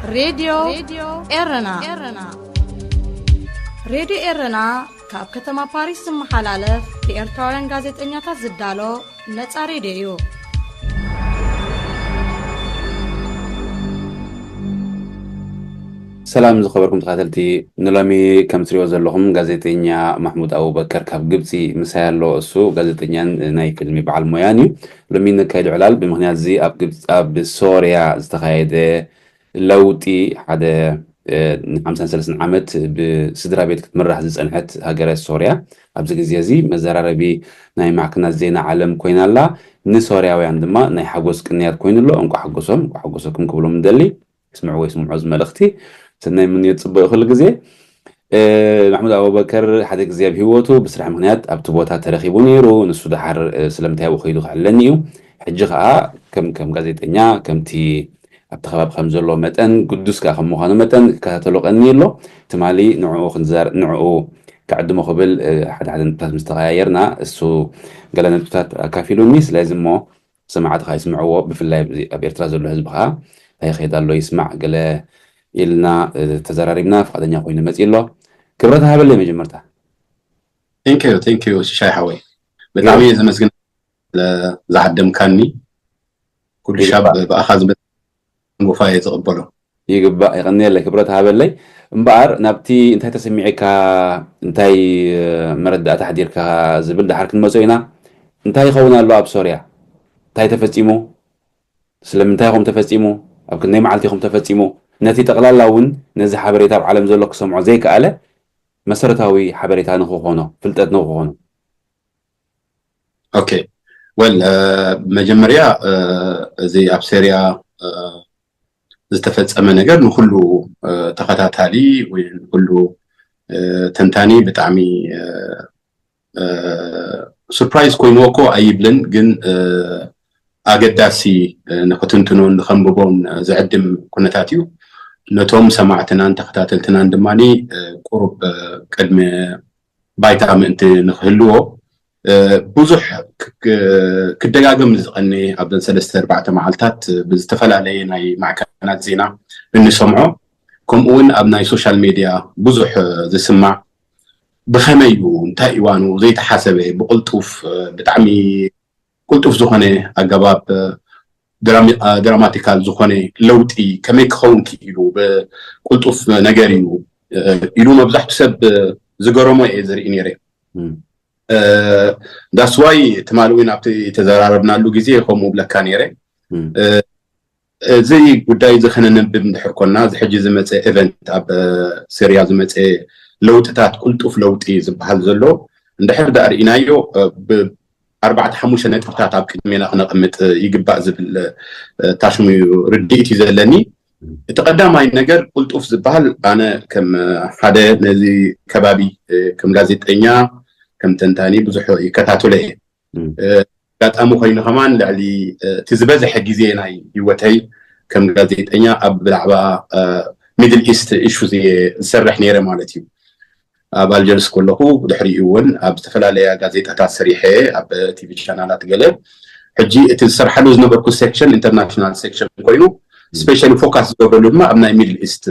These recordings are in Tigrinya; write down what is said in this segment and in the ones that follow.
ሬድዮ ኤረና። ሬድዮ ኤረና ካብ ከተማ ፓሪስ ዝመሓላለፍ ብኤርትራውያን ጋዜጠኛታት ዝዳሎ ነጻ ሬድዮ እዩ። ሰላም ዝኸበርኩም ተኸታተልቲ፣ ንሎሚ ከም ትሪኦ ዘለኹም ጋዜጠኛ ማሕሙድ ኣቡበከር ካብ ግብፂ ምሳይ ኣሎ። እሱ ጋዜጠኛን ናይ ፊልሚ በዓል ሞያን እዩ። ሎሚ ነካይዶ ዕላል ብምኽንያት እዚ ኣብ ግብፂ፣ ኣብ ሶርያ ዝተኻየደ ለውጢ፣ ሓደ ንሓምሳን ሰለስትን ዓመት ብስድራ ቤት ክትምራሕ ዝፀንሐት ሃገረ ሶርያ ኣብዚ ግዜ እዚ መዘራረቢ ናይ ማዕከናት ዜና ዓለም ኮይና ኣላ። ንሶርያውያን ድማ ናይ ሓጎስ ቅንያት ኮይኑ ኣሎ። እንቋ ሓጎሶም፣ እንቋ ሓጎሰኩም ክብሎም ንደሊ። ስምዕዎ ይስምዖ እዚ መልእኽቲ። ሰናይ ምንዮት፣ ጽቡቕ ኩሉ ግዜ። ማሕሙድ ኣቡበከር ሓደ ግዜ ኣብ ህይወቱ ብስራሕ ምኽንያት ኣብቲ ቦታ ተረኺቡ ነይሩ። ንሱ ደሓር ስለምንታይ ኣብኡ ከይዱ ክዕለኒ እዩ። ሕጂ ከዓ ከም ከም ጋዜጠኛ፣ ከምቲ ኣብቲ ከባቢ ከም ዘሎ መጠን፣ ግዱስ ከዓ ከም ምዃኑ መጠን ክከታተሎ ቀኒ ኣሎ። ትማሊ ንዕኡ ክንዛር ንዕኡ ክዕድሞ ክብል ሓደ ሓደ ነጥብታት ምስ ተቐያየርና፣ እሱ ገለ ነጥብታት ኣካፊሉኒ። ስለዚ እሞ ሰማዕቲ ከዓ ይስምዕዎ፣ ብፍላይ ኣብ ኤርትራ ዘሎ ህዝቢ ከዓ እንታይ ይኸይድ ኣሎ ይስማዕ ገለ ኢልና ተዘራሪብና፣ ፍቓደኛ ኮይኑ መፂ ኣሎ። ክብረት ሃበለይ መጀመርታ። Thank you, thank you ሽሻይ ሓወይ፣ ብጣዕሚ እየ ዘመስግን ዝዓደምካኒ። ኩሉ ሻብ ብኣኻ ዝመ ጎፋ እየ ዝቕበሎ። ይግባእ፣ የቐንየለይ፣ ክብረት ሃበለይ። እምበኣር ናብቲ እንታይ ተሰሚዒካ፣ እንታይ መረዳእታ ኣሕዲርካ ዝብል ደሓር ክንመጾ ኢና። እንታይ ይኸውን ኣሎ ኣብ ሶርያ? እንታይ ተፈጺሙ? ስለምንታይ ኢኹም ተፈጺሙ? ኣብ ክንደይ መዓልቲ ኢኹም ተፈጺሙ? ነቲ ጠቕላላ እውን ነዚ ሓበሬታ ኣብ ዓለም ዘሎ ክሰምዖ ዘይከኣለ መሰረታዊ ሓበሬታ ንክኾኖ፣ ፍልጠት ንክኾኖ። ኦኬ፣ ወል መጀመርያ እዚ ኣብ ሶርያ ዝተፈጸመ ነገር ንኩሉ ተኸታታሊ ወይ ንኩሉ ተንታኒ ብጣዕሚ ሱርፕራይዝ ኮይንዎ እኮ ኣይብልን፣ ግን ኣገዳሲ ንክትንትኖን ንከንብቦን ዝዕድም ኩነታት እዩ። ነቶም ሰማዕትናን ተኸታተልትናን ድማ ቁሩብ ቅድሚ ባይታ ምእንቲ ንክህልዎ ብዙሕ ክደጋገም ዝቐነ ኣብዘን ሰለስተ ኣርባዕተ መዓልታት ብዝተፈላለየ ናይ ማዕከናት ዜና እንሰምዖ፣ ከምኡ እውን ኣብ ናይ ሶሻል ሜድያ ብዙሕ ዝስማዕ፣ ብኸመይ እዩ፣ እንታይ እዋኑ ዘይተሓሰበ ብቕልጡፍ ብጣዕሚ ቅልጡፍ ዝኾነ ኣገባብ ድራማቲካል ዝኾነ ለውጢ ከመይ ክኸውን ክኢሉ ብቅልጡፍ ነገር እዩ ኢሉ መብዛሕቱ ሰብ ዝገረሞ እየ ዝርኢ ነይረ። ዳስዋይ ትማሊ እውን ኣብቲ ተዘራረብናሉ ግዜ ከምኡ ብለካ ነይረ። እዚ ጉዳይ እዚ ከነንብብ እንድሕር ኮና፣ እዚ ሕጂ ዝመፀ ኤቨንት፣ ኣብ ሶርያ ዝመፀ ለውጥታት፣ ቅልጡፍ ለውጢ ዝበሃል ዘሎ እንድሕር ዳኣ ርኢናዮ፣ ኣርባዕተ ሓሙሽተ ነጥብታት ኣብ ቅድሜና ክነቕምጥ ይግባእ ዝብል ታሽሙ ርድኢት እዩ ዘለኒ። እቲ ቀዳማይ ነገር ቅልጡፍ ዝበሃል፣ ኣነ ከም ሓደ ነዚ ከባቢ ከም ጋዜጠኛ፣ ከም ተንታኒ ብዙሕ ይከታተሎ እየ። ኣጋጣሚ ኮይኑ ከማን ልዕሊ እቲ ዝበዝሐ ግዜ ናይ ህይወተይ ከም ጋዜጠኛ ኣብ ብዛዕባ ሚድል ኢስት ኢሹ ዝሰርሕ ነይረ ማለት እዩ። ኣብ ኣልጀርስ ከለኹ፣ ድሕሪኡ እውን ኣብ ዝተፈላለያ ጋዜጣታት ሰሪሐ፣ ኣብ ቲቪ ቻናላት ገለ። ሕጂ እቲ ዝሰርሓሉ ዝነበርኩ ሴክሽን ኢንተርናሽናል ሴክሽን ኮይኑ፣ ስፔሻሊ ፎካስ ዝገብረሉ ድማ ኣብ ናይ ሚድል ኢስት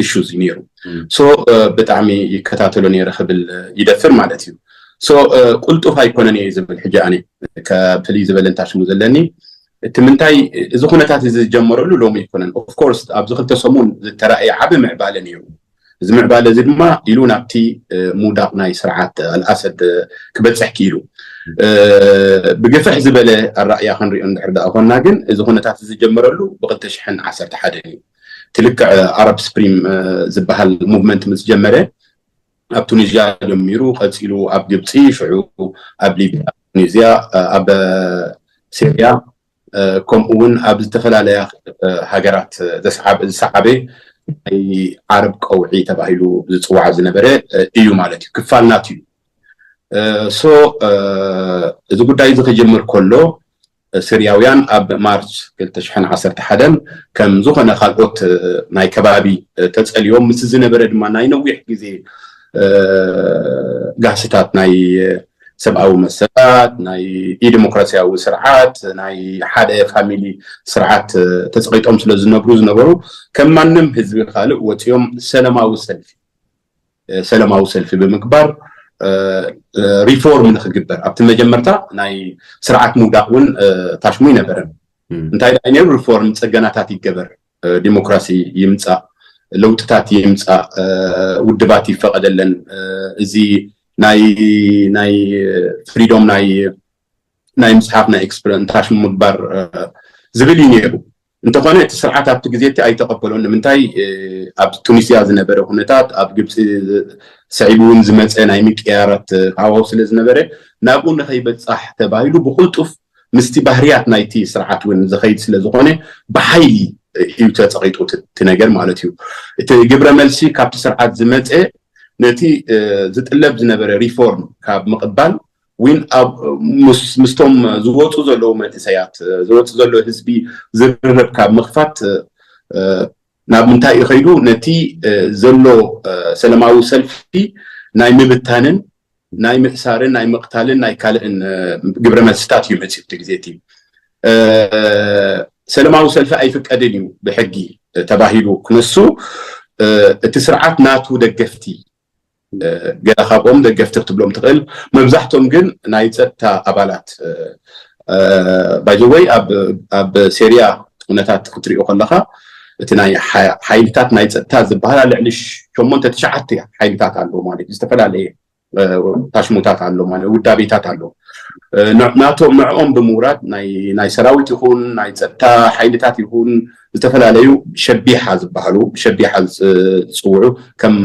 ኢሹስ እዩ ነይሩ። ሶ ብጣዕሚ ይከታተሎ ነይረ ክብል ይደፍር ማለት እዩ። ሶ ቅልጡፍ ኣይኮነን እየ ዝብል ሕጂ ኣነ፣ ፍልይ ዝበለ እንታሽሙ ዘለኒ። እቲ ምንታይ፣ እዚ ኩነታት እዚ ዝጀመረሉ ሎሚ ኣይኮነን። ኦፍኮርስ ኣብዚ ክልተ ሰሙን ዝተራእየ ዓቢ ምዕባለ ነይሩ። እዚ ምዕባለ እዚ ድማ ኢሉ ናብቲ ምውዳቕ ናይ ስርዓት ኣልኣሰድ ክበፅሕ ክኢሉ። ብግፍሕ ዝበለ ኣራእያ ክንሪኦ እንድሕር ደኣ ኮና ግን፣ እዚ ኩነታት እዚ ዝጀመረሉ ብ ክልተ ሽሕን ዓሰርተ ሓደን እዩ። እቲ ልክዕ ኣረብ ስፕሪም ዝበሃል ሙቭመንት ምስ ጀመረ፣ ኣብ ቱኒዝያ ጀሚሩ፣ ቀፂሉ ኣብ ግብፂ፣ ሽዑ ኣብ ሊብያ፣ ቱኒዝያ፣ ኣብ ሲርያ፣ ከምኡ እውን ኣብ ዝተፈላለያ ሃገራት ዝሰዓበ ናይ ዓረብ ቀውዒ ተባሂሉ ዝፅዋዕ ዝነበረ እዩ ማለት እዩ። ክፋል ናቱ እዩ። ሶ እዚ ጉዳይ እዚ ክጅምር ከሎ፣ ስርያውያን ኣብ ማርች ክልተ ሽሕን ዓሰርተ ሓደን ከም ዝኾነ ካልኦት ናይ ከባቢ ተጸልዮም፣ ምስ ዝነበረ ድማ ናይ ነዊሕ ግዜ ጋህስታት ናይ ሰብኣዊ መሰላት፣ ናይ ኢዲሞክራሲያዊ ስርዓት፣ ናይ ሓደ ፋሚሊ ስርዓት ተፀቂጦም ስለ ዝነብሩ ዝነበሩ ከም ማንም ህዝቢ ካልእ ወፂኦም ሰላማዊ ሰልፊ ሰላማዊ ሰልፊ ብምግባር ሪፎርም ንክግበር ኣብቲ መጀመርታ ናይ ስርዓት ምውዳቅ እውን ታሽሙ ይነበረን። እንታይ ደኣ ነይሩ? ሪፎርም፣ ፅገናታት ይገበር፣ ዲሞክራሲ ይምፃእ፣ ለውጥታት ይምፃእ፣ ውድባት ይፈቀደለን፣ እዚ ናይ ናይ ፍሪዶም ናይ ናይ ምፅሓፍ ናይ ኤክስፕረ እንታሽሙ ምግባር ዝብል እዩ ነይሩ። እንተኾነ እቲ ስርዓት ኣብቲ ግዜ እቲ ኣይተቐበሎን። ንምንታይ? ኣብ ቱኒስያ ዝነበረ ኩነታት፣ ኣብ ግብፂ ሰዒቡ እውን ዝመፀ ናይ ምቅያራት ሃዋው ስለ ዝነበረ ናብኡ ንኸይበፃሕ ተባሂሉ ብቁልጡፍ ምስቲ ባህርያት ናይቲ ስርዓት እውን ዝኸይድ ስለ ዝኾነ ብሓይሊ እዩ ተፀቒጡ እቲ ነገር ማለት እዩ። እቲ ግብረ መልሲ ካብቲ ስርዓት ዝመፀ ነቲ ዝጥለብ ዝነበረ ሪፎርም ካብ ምቕባል ዊን ምስቶም ዝወፁ ዘለዉ መንእሰያት ዝወፁ ዘሎ ህዝቢ ዝርርብ ካብ ምኽፋት ናብ ምንታይ እዩ ከይዱ? ነቲ ዘሎ ሰላማዊ ሰልፊ ናይ ምብታንን ናይ ምእሳርን ናይ ምቕታልን ናይ ካልእን ግብረ መልስታት እዩ መፅኡ እቲ ግዜ እቲ። ሰላማዊ ሰልፊ ኣይፍቀድን እዩ ብሕጊ ተባሂሉ ክነሱ እቲ ስርዓት ናቱ ደገፍቲ ገለ ካብኦም ደገፍቲ ክትብሎም ትኽእል። መብዛሕቶም ግን ናይ ፀጥታ ኣባላት ባይዘወይ ኣብ ሴርያ ኩነታት ክትሪኦ ከለካ እቲ ናይ ሓይልታት ናይ ፀጥታ ዝበሃላ ልዕሊ ሸሞንተ ትሽዓተ ሓይልታት ኣሎ ማለት እዩ። ዝተፈላለየ ታሽሙታት ኣሎ ማለት ውዳቤታት ኣሎ። ናቶም ንዕኦም ብምውራድ ናይ ሰራዊት ይኹን ናይ ፀጥታ ሓይልታት ይኹን ዝተፈላለዩ ሸቢሓ ዝበሃሉ ሸቢሓ ዝፅውዑ ከም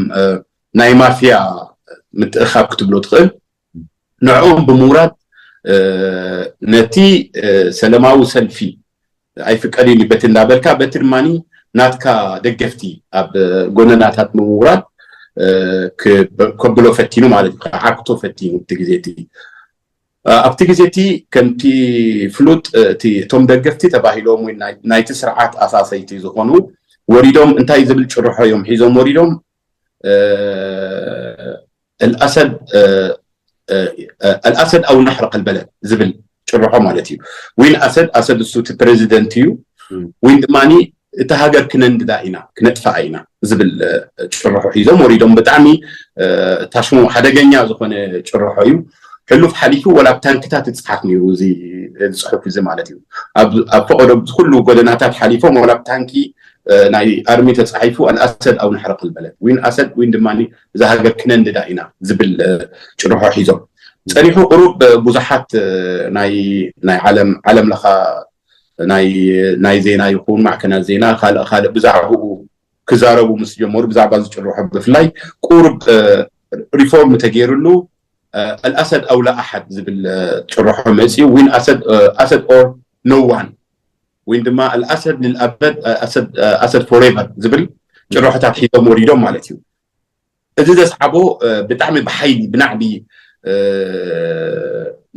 ናይ ማፍያ ምትእኻብ ክትብሎ ትኽእል። ንዕኦም ብምውራድ ነቲ ሰለማዊ ሰልፊ ኣይፍቀድን እዩ በቲ እንዳበልካ በቲ ድማ ናትካ ደገፍቲ ኣብ ጎነናታት ብምውራድ ከብሎ ፈቲኑ ማለት እዩ። ክዓግቶ ፈቲኑ እቲ ግዜ እቲ ኣብቲ ግዜ እቲ ከምቲ ፍሉጥ እቲ እቶም ደገፍቲ ተባሂሎም ወይ ናይቲ ስርዓት ኣሳሰይቲ ዝኾኑ ወሪዶም እንታይ ዝብል ጭርሖ እዮም ሒዞም ወሪዶም ኣልኣሰድ ኣልኣሰድ ኣው ናሕረቅ ኣልበለድ ዝብል ጭርሖ ማለት እዩ። ዊን ኣሰድ ኣሰድ እሱ እቲ ፕሬዚደንት እዩ። ዊን ድማ እቲ ሃገር ክነንድዳ ኢና ክነጥፍኣ ኢና ዝብል ጭርሖ ሒዞም ወሪዶም። ብጣዕሚ ታሽሙ ሓደገኛ ዝኾነ ጭርሖ እዩ። ሕሉፍ ሓሊፉ ወላ ኣብ ታንክታት ይፅሓፍ ነይሩ እዚ ፅሑፍ እዚ ማለት እዩ። ኣብ ፈቀዶ ኩሉ ጎደናታት ሓሊፎም ወላ ኣብ ታንኪ ናይ ኣርሚ ተፃሒፉ ኣልኣሰድ ኣው ናሕረቅ ኣልበለድ ዊን ኣሰድ ዊን ድማ እዛ ሃገር ክነንድዳ ኢና ዝብል ጭርሖ ሒዞም ፀኒሑ። ቁሩብ ብዙሓት ናይ ናይ ዓለም ዓለም ለኻ ናይ ናይ ዜና ይኹን ማዕከናት ዜና ካልእ ካልእ ብዛዕባኡ ክዛረቡ ምስ ጀመሩ ብዛዕባ ዝጭርሖ ብፍላይ ቁሩብ ሪፎርም ተገይርሉ ኣልኣሰድ ኣውላ ኣሓድ ዝብል ጭርሖ መፅኡ ዊን ኣሰድ ኦር ኖ ዋን ወይም ድማ ኣልኣሰድ ልልኣበድ ኣሰድ ፎሬቨር ዝብል ጭርሖታት ሒዞም ወሪዶም ማለት እዩ። እዚ ዘስዓቦ ብጣዕሚ ብሓይሊ ብናዕቢ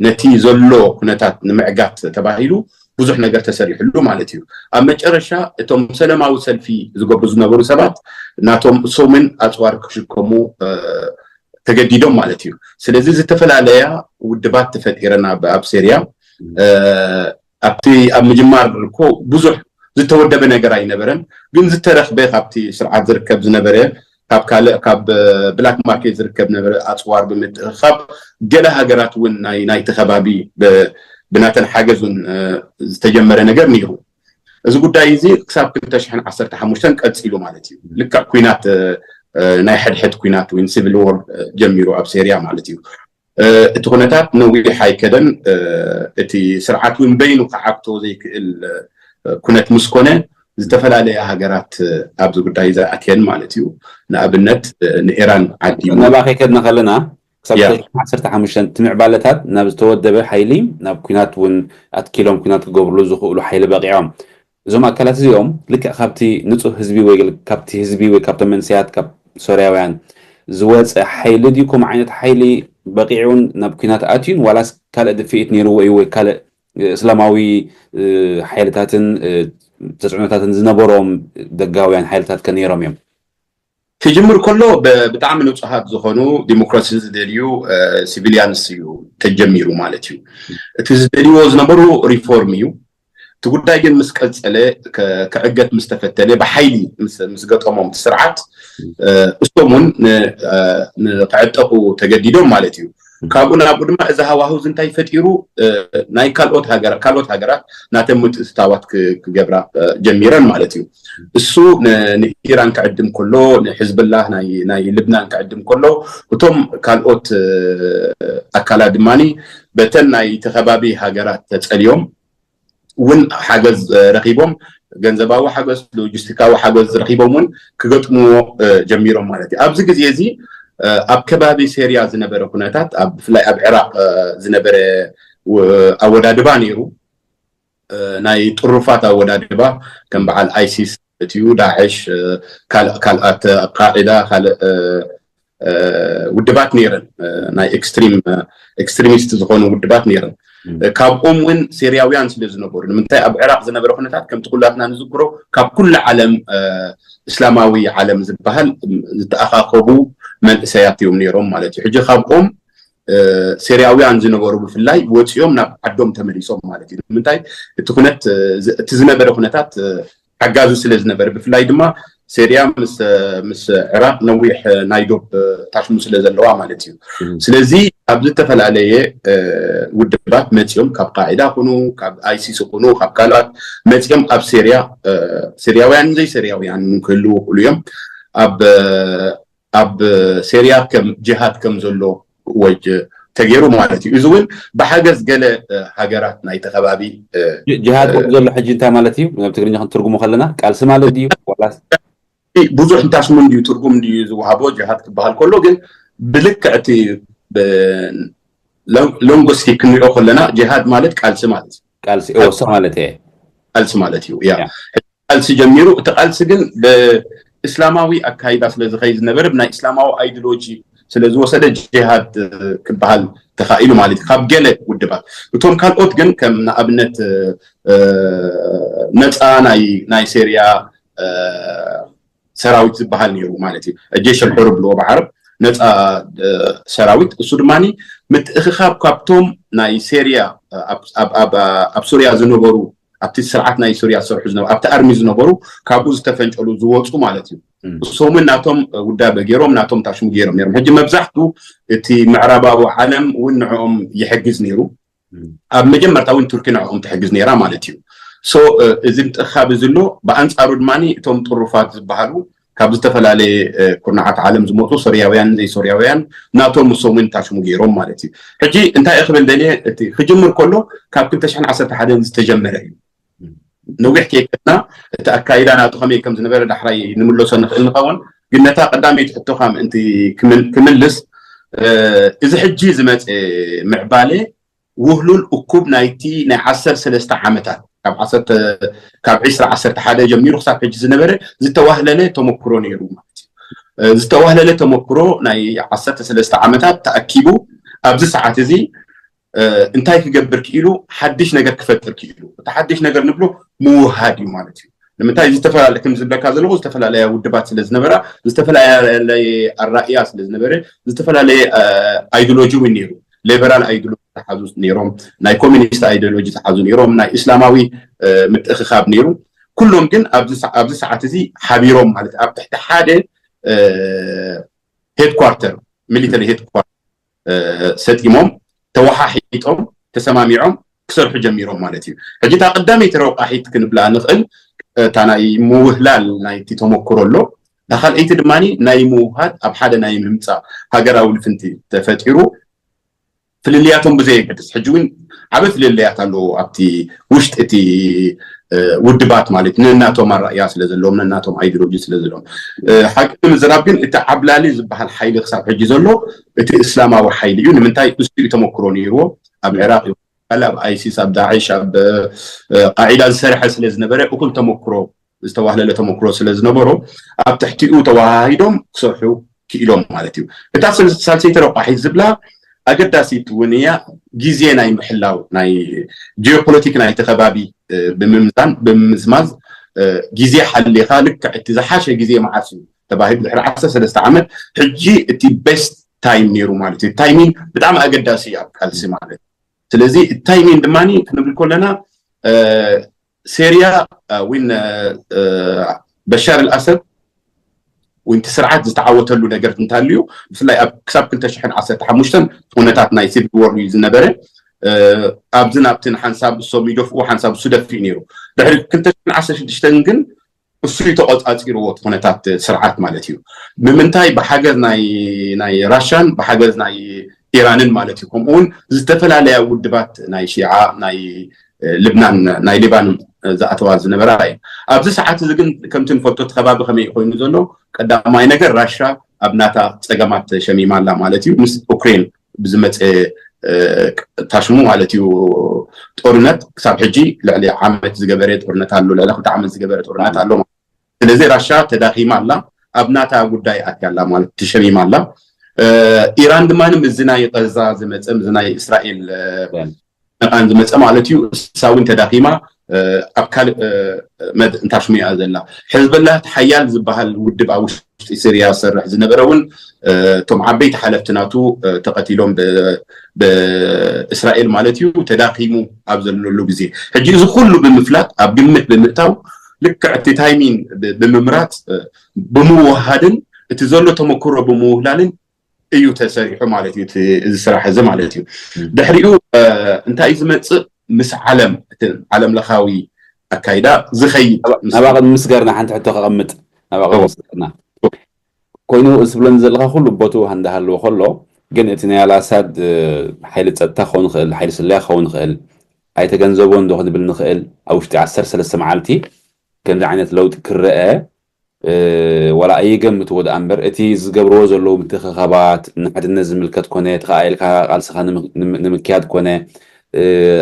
ነቲ ዘሎ ኩነታት ንምዕጋት ተባሂሉ ብዙሕ ነገር ተሰሪሕሉ ማለት እዩ። ኣብ መጨረሻ እቶም ሰለማዊ ሰልፊ ዝገብሩ ዝነበሩ ሰባት ናቶም እሶምን ኣፅዋር ክሽከሙ ተገዲዶም ማለት እዩ። ስለዚ ዝተፈላለያ ውድባት ተፈጢረን ኣብ ሴርያ ኣብቲ ኣብ ምጅማር እኮ ብዙሕ ዝተወደበ ነገር ኣይነበረን፣ ግን ዝተረኽበ ካብቲ ስርዓት ዝርከብ ዝነበረ ካብ ካልእ ካብ ብላክ ማርኬት ዝርከብ ነበረ ኣፅዋር ብምትእኻብ ገለ ሃገራት እውን ናይቲ ከባቢ ብናተን ሓገዝ እውን ዝተጀመረ ነገር ነይሩ። እዚ ጉዳይ እዚ ክሳብ ክልተ ሽሕን ዓሰርተ ሓሙሽተን ቀፂሉ ማለት እዩ። ልክዕ ኩናት ናይ ሕድሕድ ኩናት ወይ ሲቪል ዎር ጀሚሩ ኣብ ሴርያ ማለት እዩ። እቲ ኩነታት ነዊሕ ኣይከደን። እቲ ስርዓት እውን በይኑ ክዓግቶ ዘይክእል ኩነት ምስ ኮነ ዝተፈላለያ ሃገራት ኣብዚ ጉዳይ እዚ ኣትየን ማለት እዩ። ንኣብነት ንኢራን ዓዲሙ። ናብኣ ከይከድና ከለና ክሳብ ዓሰርተ ሓሙሽተ እቲ ምዕባለታት ናብ ዝተወደበ ሓይሊ ናብ ኩናት እውን ኣትኪሎም ኩናት ክገብርሉ ዝኽእሉ ሓይሊ በቂዖም። እዞም ኣካላት እዚኦም ልክዕ ካብቲ ንፁህ ህዝቢ ወይ ካብቲ ህዝቢ ወይ ካብቶም መንሰያት ካብ ሶርያውያን ዝወፀ ሓይሊ ድዩ ከምኡ ዓይነት ሓይሊ በቂዑን ናብ ኩናት ኣትዩን ዋላስ ካልእ ድፍኢት ነይርዎ እዩ ወይ ካልእ እስላማዊ ሓይልታትን ተፅዕኖታትን ዝነበሮም ደጋውያን ሓይልታት ከ ነይሮም እዮም? ክጅምር ከሎ ብጣዕሚ ንፁሃት ዝኾኑ ዲሞክራሲ ዝደልዩ ሲቪሊያንስ እዩ ተጀሚሩ ማለት እዩ። እቲ ዝደልይዎ ዝነበሩ ሪፎርም እዩ። እቲ ጉዳይ ግን ምስ ቀፀለ፣ ክዕገት ምስ ተፈተነ፣ ብሓይሊ ምስ ገጠሞም እቲ ስርዓት፣ እሶም እውን ንክዕጠቑ ተገዲዶም ማለት እዩ። ካብኡ ናብኡ ድማ እዚ ሃዋህው እንታይ ፈጢሩ? ናይ ካልኦት ሃገራት ናተን ምትእትታዋት ክገብራ ጀሚረን ማለት እዩ። እሱ ንኢራን ክዕድም ከሎ፣ ንሕዝብላህ ናይ ልብናን ክዕድም ከሎ፣ እቶም ካልኦት ኣካላት ድማ በተን ናይ ተኸባቢ ሃገራት ተፀልዮም እውን ሓገዝ ረኪቦም፣ ገንዘባዊ ሓገዝ፣ ሎጂስቲካዊ ሓገዝ ረኪቦም እውን ክገጥምዎ ጀሚሮም ማለት እዩ። ኣብዚ ግዜ እዚ ኣብ ከባቢ ሴርያ ዝነበረ ኩነታት፣ ብፍላይ ኣብ ዕራቕ ዝነበረ ኣወዳድባ ነይሩ። ናይ ጥሩፋት ኣወዳድባ ከም በዓል ኣይሲስ፣ እትዩ ዳዕሽ፣ ካልኣት ቃዒዳ፣ ካልእ ውድባት ነይረን፣ ናይ ኤክስትሪም ኤክስትሪሚስት ዝኾኑ ውድባት ነይረን። ካብኦም እውን ሴርያውያን ስለ ዝነበሩ፣ ንምንታይ ኣብ ዕራቕ ዝነበረ ኩነታት ከምቲ ኩላትና ንዝክሮ ካብ ኩሉ ዓለም እስላማዊ ዓለም ዝበሃል ዝተኣኻኸቡ መንእሰያት እዮም ነይሮም ማለት እዩ። ሕጂ ካብኦም ሴርያውያን ዝነበሩ ብፍላይ ወፂኦም ናብ ዓዶም ተመሊሶም ማለት እዩ። ንምንታይ? እቲ ኩነት እቲ ዝነበረ ኩነታት ሓጋዚ ስለ ዝነበረ፣ ብፍላይ ድማ ሴርያ ምስ ዕራቕ ነዊሕ ናይ ዶብ ታሽሙ ስለ ዘለዋ ማለት እዩ። ስለዚ ኣብ ዝተፈላለየ ውድባት መፂኦም፣ ካብ ቃዒዳ ኩኑ፣ ካብ ኣይሲስ ኩኑ፣ ካብ ካልኦት መፂኦም ኣብ ሴርያ፣ ሴርያውያን ዘይሴርያውያን ክህልዉ ይኽእሉ እዮም፣ ኣብ ኣብ ሴርያ ከም ጅሃድ ከም ዘሎ ወጅ ተገይሩ ማለት እዩ። እዚ እውን ብሓገዝ ገለ ሃገራት ናይቲ ከባቢ። ጅሃድ ዘሎ ሕጂ እንታይ ማለት እዩ? ናብ ትግርኛ ክንትርጉሞ ከለና ቃልሲ ማለት ድዩ ዋላስ? ብዙሕ እንታስሙ እንድዩ ትርጉም እንድዩ ዝወሃቦ ጅሃድ ክበሃል ከሎ፣ ግን ብልክዕ እቲ ሎንጎስኪ ክንሪኦ ከለና ጅሃድ ማለት ቃልሲ ማለት እዩ። ቃልሲ ወሶ ማለት እየ። ቃልሲ ማለት እዩ። ያ ቃልሲ ጀሚሩ። እቲ ቃልሲ ግን ብእስላማዊ ኣካይዳ ስለ ዝኸይ ዝነበረ፣ ብናይ እስላማዊ ኣይዲሎጂ ስለ ዝወሰደ ጅሃድ ክበሃል ተኻኢሉ ማለት እዩ። ካብ ገለ ውድባት፣ እቶም ካልኦት ግን ከም ንኣብነት ነፃ ናይ ሴርያ ሰራዊት ዝበሃል ነይሩ ማለት እዩ። ጀሽ ኣልሑር ብልዎ ብዓረብ፣ ነፃ ሰራዊት። እሱ ድማ ምትእኽኻብ ካብቶም ናይ ሴርያ፣ ኣብ ሱርያ ዝነበሩ፣ ኣብቲ ስርዓት ናይ ሱርያ ዝሰርሑ ዝነበሩ፣ ኣብቲ ኣርሚ ዝነበሩ፣ ካብኡ ዝተፈንጨሉ ዝወፁ ማለት እዩ። እሶም እውን ናቶም ውዳበ ገይሮም፣ ናቶም ታሽሙ ገይሮም ነይሮም። ሕጂ መብዛሕቱ እቲ ምዕራባዊ ዓለም እውን ንዕኦም ይሕግዝ ነይሩ። ኣብ መጀመርታ እውን ቱርኪ ንዕኦም ትሕግዝ ነይራ ማለት እዩ። ሶ እዚ ምትእኻብ እዚ ኣሎ። ብኣንፃሩ ድማ እቶም ጥሩፋት ዝበሃሉ ካብ ዝተፈላለየ ኩርናዓት ዓለም ዝመፁ፣ ሶርያውያን ዘይሶርያውያን፣ ናቶም እሶም እውን ታሽሙ ገይሮም ማለት እዩ። ሕጂ እንታይ ክብል ደልየ፣ እቲ ክጅምር ከሎ ካብ ክልተ ሽሕን ዓሰርተ ሓደን ዝተጀመረ እዩ። ነዊሕ ከይከድና እቲ ኣካይዳ ናቱ ከመይ ከም ዝነበረ ዳሕራይ ንምለሶ ንኽእል ንኸውን፣ ግን ነታ ቀዳመይቲ ሕቶኻ ምእንቲ ክምልስ፣ እዚ ሕጂ ዝመፀ ምዕባለ ውህሉል እኩብ ናይቲ ናይ ዓሰርተ ሰለስተ ዓመታት፣ ካብ ዓሰርተ ካብ ዕስራ ዓሰርተ ሓደ ጀሚሩ ክሳብ ሕጂ ዝነበረ ዝተዋህለለ ተመክሮ ነይሩ ማለት እዩ። ዝተዋህለለ ተመክሮ ናይ ዓሰርተ ሰለስተ ዓመታት ተኣኪቡ ኣብዚ ሰዓት እዚ እንታይ ክገብር ክኢሉ? ሓድሽ ነገር ክፈጥር ክኢሉ። እቲ ሓድሽ ነገር ንብሎ ምውሃድ እዩ ማለት እዩ። ንምንታይ? ዝተፈላለ ከም ዝብለካ ዘለኹ ዝተፈላለያ ውድባት ስለ ዝነበራ፣ ዝተፈላለየ ኣራእያ ስለ ዝነበረ፣ ዝተፈላለየ ኣይዲሎጂ እውን ነይሩ። ሌበራል ኣይዲሎጂ ዝሓዙ ነይሮም፣ ናይ ኮሚኒስት ኣይዲሎጂ ዝሓዙ ነይሮም፣ ናይ እስላማዊ ምትእኽኻብ ነይሩ። ኩሎም ግን ኣብዚ ሰዓት እዚ ሓቢሮም ማለት ኣብ ትሕቲ ሓደ ሄድኳርተር፣ ሚሊተሪ ሄድኳርተር ሰጢሞም፣ ተወሓሒጦም፣ ተሰማሚዖም ክሰርሑ ጀሚሮም ማለት እዩ። ሕጂ እታ ቀዳመይቲ ረቋሒት ክንብላ ንኽእል፣ እታ ናይ ምውህላል ናይቲ ተመክሮ ኣሎ። እታ ካልኣይቲ ድማ ናይ ምውሃድ፣ ኣብ ሓደ ናይ ምምፃእ ሃገራዊ ልፍንቲ ተፈጢሩ። ፍልልያቶም ብዘየገድስ፣ ሕጂ እውን ዓበ ፍልልያት ኣለዎ ኣብቲ ውሽጢ እቲ ውድባት ማለት፣ ነናቶም ኣራእያ ስለ ዘለዎም፣ ነናቶም ኣይዲሎጂ ስለ ዘለዎም። ሓቂ ንምዝራብ ግን እቲ ዓብላሊ ዝበሃል ሓይሊ ክሳብ ሕጂ ዘሎ እቲ እስላማዊ ሓይሊ እዩ። ንምንታይ? እሱ እዩ ተመክሮ ነይርዎ። ኣብ ዕራቅ ይኹን ኣብ ኣይሲስ፣ ኣብ ዳዕሽ፣ ኣብ ቃዒዳ ዝሰርሐ ስለ ዝነበረ፣ እኹል ተመክሮ፣ ዝተዋህለለ ተመክሮ ስለ ዝነበሮ፣ ኣብ ትሕቲኡ ተወሃሂዶም ክሰርሑ ክኢሎም ማለት እዩ። እታ ሳልሰይቲ ረቋሒት ዝብላ ኣገዳሲት እውን እያ። ግዜ ናይ ምሕላው፣ ናይ ጂኦፖለቲክ ናይቲ ከባቢ ብምምዛን ብምምዝማዝ፣ ግዜ ሓሊኻ ልክዕ እቲ ዝሓሸ ግዜ መዓስ እዩ፣ ተባሂሉ ድሕሪ ዓሰርተ ሰለስተ ዓመት ሕጂ እቲ ቤስት ታይም ነይሩ ማለት እዩ። ታይሚንግ ብጣዕሚ ኣገዳሲ እዩ ኣብ ቃልሲ ማለት እዩ። ስለዚ ታይሚንግ ድማ ክንብል ከለና ሴርያ ወይን በሻር ኣልኣሰድ ወይ እቲ ስርዓት ዝተዓወተሉ ነገር እንተሃልዩ ብፍላይ ኣብ ክሳብ ክልተ ሽሕን ዓሰርተ ሓሙሽተን ኩነታት ናይ ሲቪል ዎር እዩ ዝነበረ። ኣብዚ ናብቲ ሓንሳብ እሶም ይደፍኡ ሓንሳብ እሱ ደፊኡ ነይሩ። ድሕሪ ክልተ ሽሕን ዓሰርተ ሽዱሽተን ግን እሱ እዩ ተቆፃፂርዎ እቲ ኩነታት ስርዓት ማለት እዩ። ብምንታይ ብሓገዝ ናይ ናይ ራሻን ብሓገዝ ናይ ኢራንን ማለት እዩ። ከምኡ እውን ዝተፈላለያ ውድባት ናይ ሺዓ ናይ ልብናን ናይ ሊባኖን ዝኣተዋ ዝነበራ እዩ። ኣብዚ ሰዓት እዚ ግን ከምቲ ንፈልጦ እቲ ከባቢ ከመይ ኮይኑ ዘሎ ቀዳማይ ነገር ራሻ ኣብ ናታ ፀገማት ተሸሚማ ኣላ ማለት እዩ። ምስ ኡክሬን ብዝመፀ ታሽሙ ማለት እዩ ጦርነት ክሳብ ሕጂ ልዕሊ ዓመት ዝገበረ ጦርነት ኣሎ፣ ልዕሊ ክልተ ዓመት ዝገበረ ጦርነት ኣሎ። ስለዚ ራሻ ተዳኺማ ኣላ፣ ኣብ ናታ ጉዳይ ኣትያ ኣላ ማለት ተሸሚማ ኣላ። ኢራን ድማ እዚ ናይ ቀዛ ዝመፀ እዚ ናይ እስራኤል መቃን ዝመፀ ማለት እዩ። እሳ እውን ተዳኺማ ኣብ ካልእ መድ እንታሽሙ እያ ዘላ። ሕዝበላ እቲ ሓያል ዝበሃል ውድብ ኣብ ውሽጢ ስርያ ዝሰርሕ ዝነበረ እውን እቶም ዓበይቲ ሓለፍቲ ናቱ ተቐቲሎም ብእስራኤል ማለት እዩ ተዳኺሙ ኣብ ዘለሉ ግዜ ሕጂ እዚ ኩሉ ብምፍላጥ ኣብ ግምት ብምእታው ልክዕ እቲ ታይሚን ብምምራፅ ብምውሃድን እቲ ዘሎ ተመክሮ ብምውህላልን እዩ ተሰሪሑ ማለት እዩ እዚ ስራሕ እዚ ማለት እዩ። ድሕሪኡ እንታይ እዩ ዝመፅእ ምስ ዓለም እቲ ዓለም ለኻዊ ኣካይዳ ዝኸይድ ናባቕ ምስገርና ሓንቲ ሕቶ ከቐምጥ ናባቕ ምስገርና ኮይኑ እዚ ትብለኒ ዘለኻ ኩሉ ቦቱ እንዳሃለወ ከሎ ግን እቲ ናይ ኣልኣሳድ ሓይሊ ፀጥታ ክኸውን ይኽእል ሓይሊ ስለያ ክኸውን ይኽእል ኣይተገንዘቦ እንዶ ክንብል ንኽእል ኣብ ውሽጢ ዓሰርተ ሰለስተ መዓልቲ ከምዚ ዓይነት ለውጢ ክረአ ዋላ ኣይገምትዎ ደኣ እምበር እቲ ዝገብርዎ ዘለዉ ምትኽኻባት ንሓድነት ዝምልከት ኮነ ተኸኣኢልካ ቃልስኻ ንምክያድ ኮነ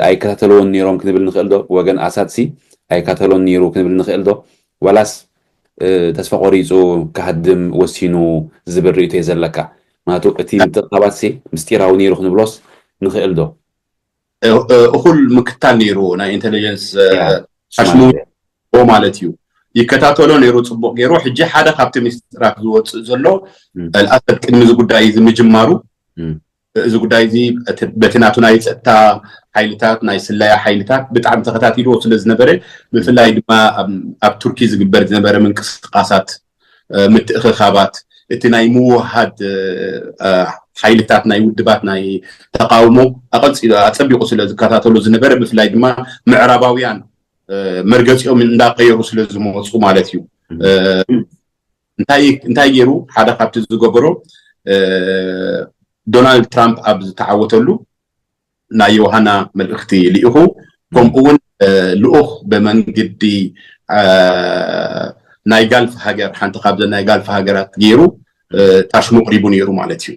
ኣይከታተልዎን ነይሮም ክንብል ንኽእል ዶ ወገን ኣሳድሲ ኣይከታተሎን ነይሩ ክንብል ንኽእል ዶ ዋላስ ተስፋ ቆሪፁ ክሃድም ወሲኑ ዝብል ርእቶ እዩ ዘለካ ምክንያቱ እቲ ምትእኻባት ሲ ምስጢራዊ ነይሩ ክንብሎስ ንኽእል ዶ እኹል ምክታል ነይሩ ናይ ኢንቴሊጀንስ ሓሽሙ ማለት እዩ ይከታተሎ ነይሩ ፅቡቅ ገይሩ ሕጂ ሓደ ካብቲ ሚስጥራት ዝወፅእ ዘሎ ኣልኣሰድ ቅድሚ እዚ ጉዳይ እዚ ምጅማሩ እዚ ጉዳይ እዚ በቲ ናቱ ናይ ፀጥታ ሓይልታት ናይ ስለያ ሓይልታት ብጣዕሚ ተኸታቲልዎ ስለ ዝነበረ ብፍላይ ድማ ኣብ ቱርኪ ዝግበር ዝነበረ ምንቅስቃሳት ምትእኽኻባት እቲ ናይ ምውሃድ ሓይልታት ናይ ውድባት ናይ ተቃውሞ ኣፀቢቁ ስለ ዝከታተሎ ዝነበረ ብፍላይ ድማ ምዕራባውያን መርገፂኦም እንዳቀየሩ ስለ ዝመፁ ማለት እዩ እንታይ ገይሩ ሓደ ካብቲ ዝገበሮ ዶናልድ ትራምፕ ኣብ ዝተዓወተሉ ናይ ዮሃና መልእኽቲ ልኢኹ ከምኡ እውን ልኡኽ ብመንግዲ ናይ ጋልፍ ሃገር ሓንቲ ካብዘ ናይ ጋልፍ ሃገራት ገይሩ ታሽሙ ቅሪቡ ነይሩ ማለት እዩ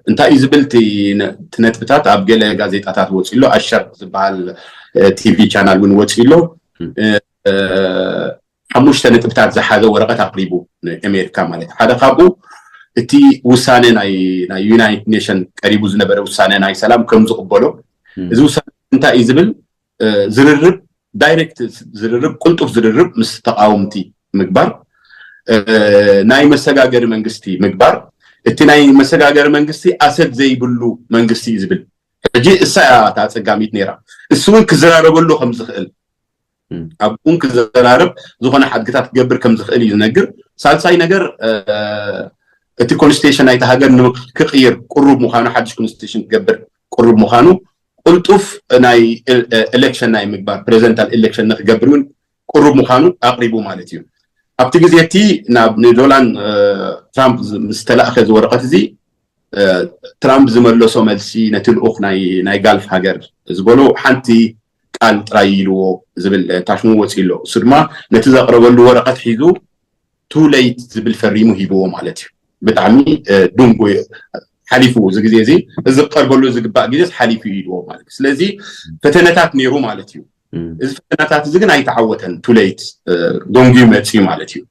እንታይ እዩ ዝብል እቲ ነጥብታት ኣብ ገለ ጋዜጣታት ወፂ ኣሎ ኣሸር ዝበሃል ቲቪ ቻናል እውን ወፂ ኣሎ ሓሙሽተ ነጥብታት ዝሓዘ ወረቐት ኣቅሪቡ ንኣሜሪካ ማለት ሓደ ካብኡ እቲ ውሳነ ናይ ዩናይትድ ኔሽን ቀሪቡ ዝነበረ ውሳነ ናይ ሰላም ከም ዝቕበሎ እዚ ውሳነ እንታይ እዩ ዝብል ዝርርብ ዳይሬክት ዝርርብ ቅልጡፍ ዝርርብ ምስ ተቃወምቲ ምግባር ናይ መሰጋገሪ መንግስቲ ምግባር እቲ ናይ መሰጋገሪ መንግስቲ ኣሰድ ዘይብሉ መንግስቲ እዩ ዝብል ሕጂ እሳ እያ እታ ኣፀጋሚት ነይራ እሱ እውን ክዘራረበሉ ከም ዝኽእል ኣብኡ እውን ክዘራረብ ዝኾነ ሓድግታት ክገብር ከም ዝኽእል እዩ ዝነግር ሳልሳይ ነገር እቲ ኮንስቲቱሽን ናይቲ ሃገር ክቅይር ቅሩብ ምዃኑ ሓድሽ ኮንስቲቱሽን ክገብር ቅሩብ ምዃኑ ቅልጡፍ ናይ ኤሌክሽን ናይ ምግባር ፕሬዚደንታል ኤሌክሽን ንክገብር እውን ቅሩብ ምዃኑ ኣቅሪቡ ማለት እዩ ኣብቲ ግዜ እቲ ናብ ንዶናልድ ትራምፕ ዝተላእከ ዝወረቀት እዚ ትራምፕ ዝመለሶ መልሲ ነቲ ልኡኽ ናይ ጋልፍ ሃገር ዝበሎ ሓንቲ ቃል ጥራይ ኢልዎ ዝብል ታሽሙ ወፂ ኣሎ እሱ ድማ ነቲ ዘቅረበሉ ወረቀት ሒዙ ቱ ሌት ዝብል ፈሪሙ ሂብዎ ማለት እዩ ብጣዕሚ ድንጉ ሓሊፉ እዚ ግዜ እዚ እዚ ክቀርበሉ ዝግባእ ግዜ ሓሊፉ ኢልዎ ማለት እዩ ስለዚ ፈተነታት ነይሩ ማለት እዩ እዚ ፈተነታት እዚ ግን ኣይተዓወተን ቱ ሌት ደንጉዩ መፅዩ ማለት እዩ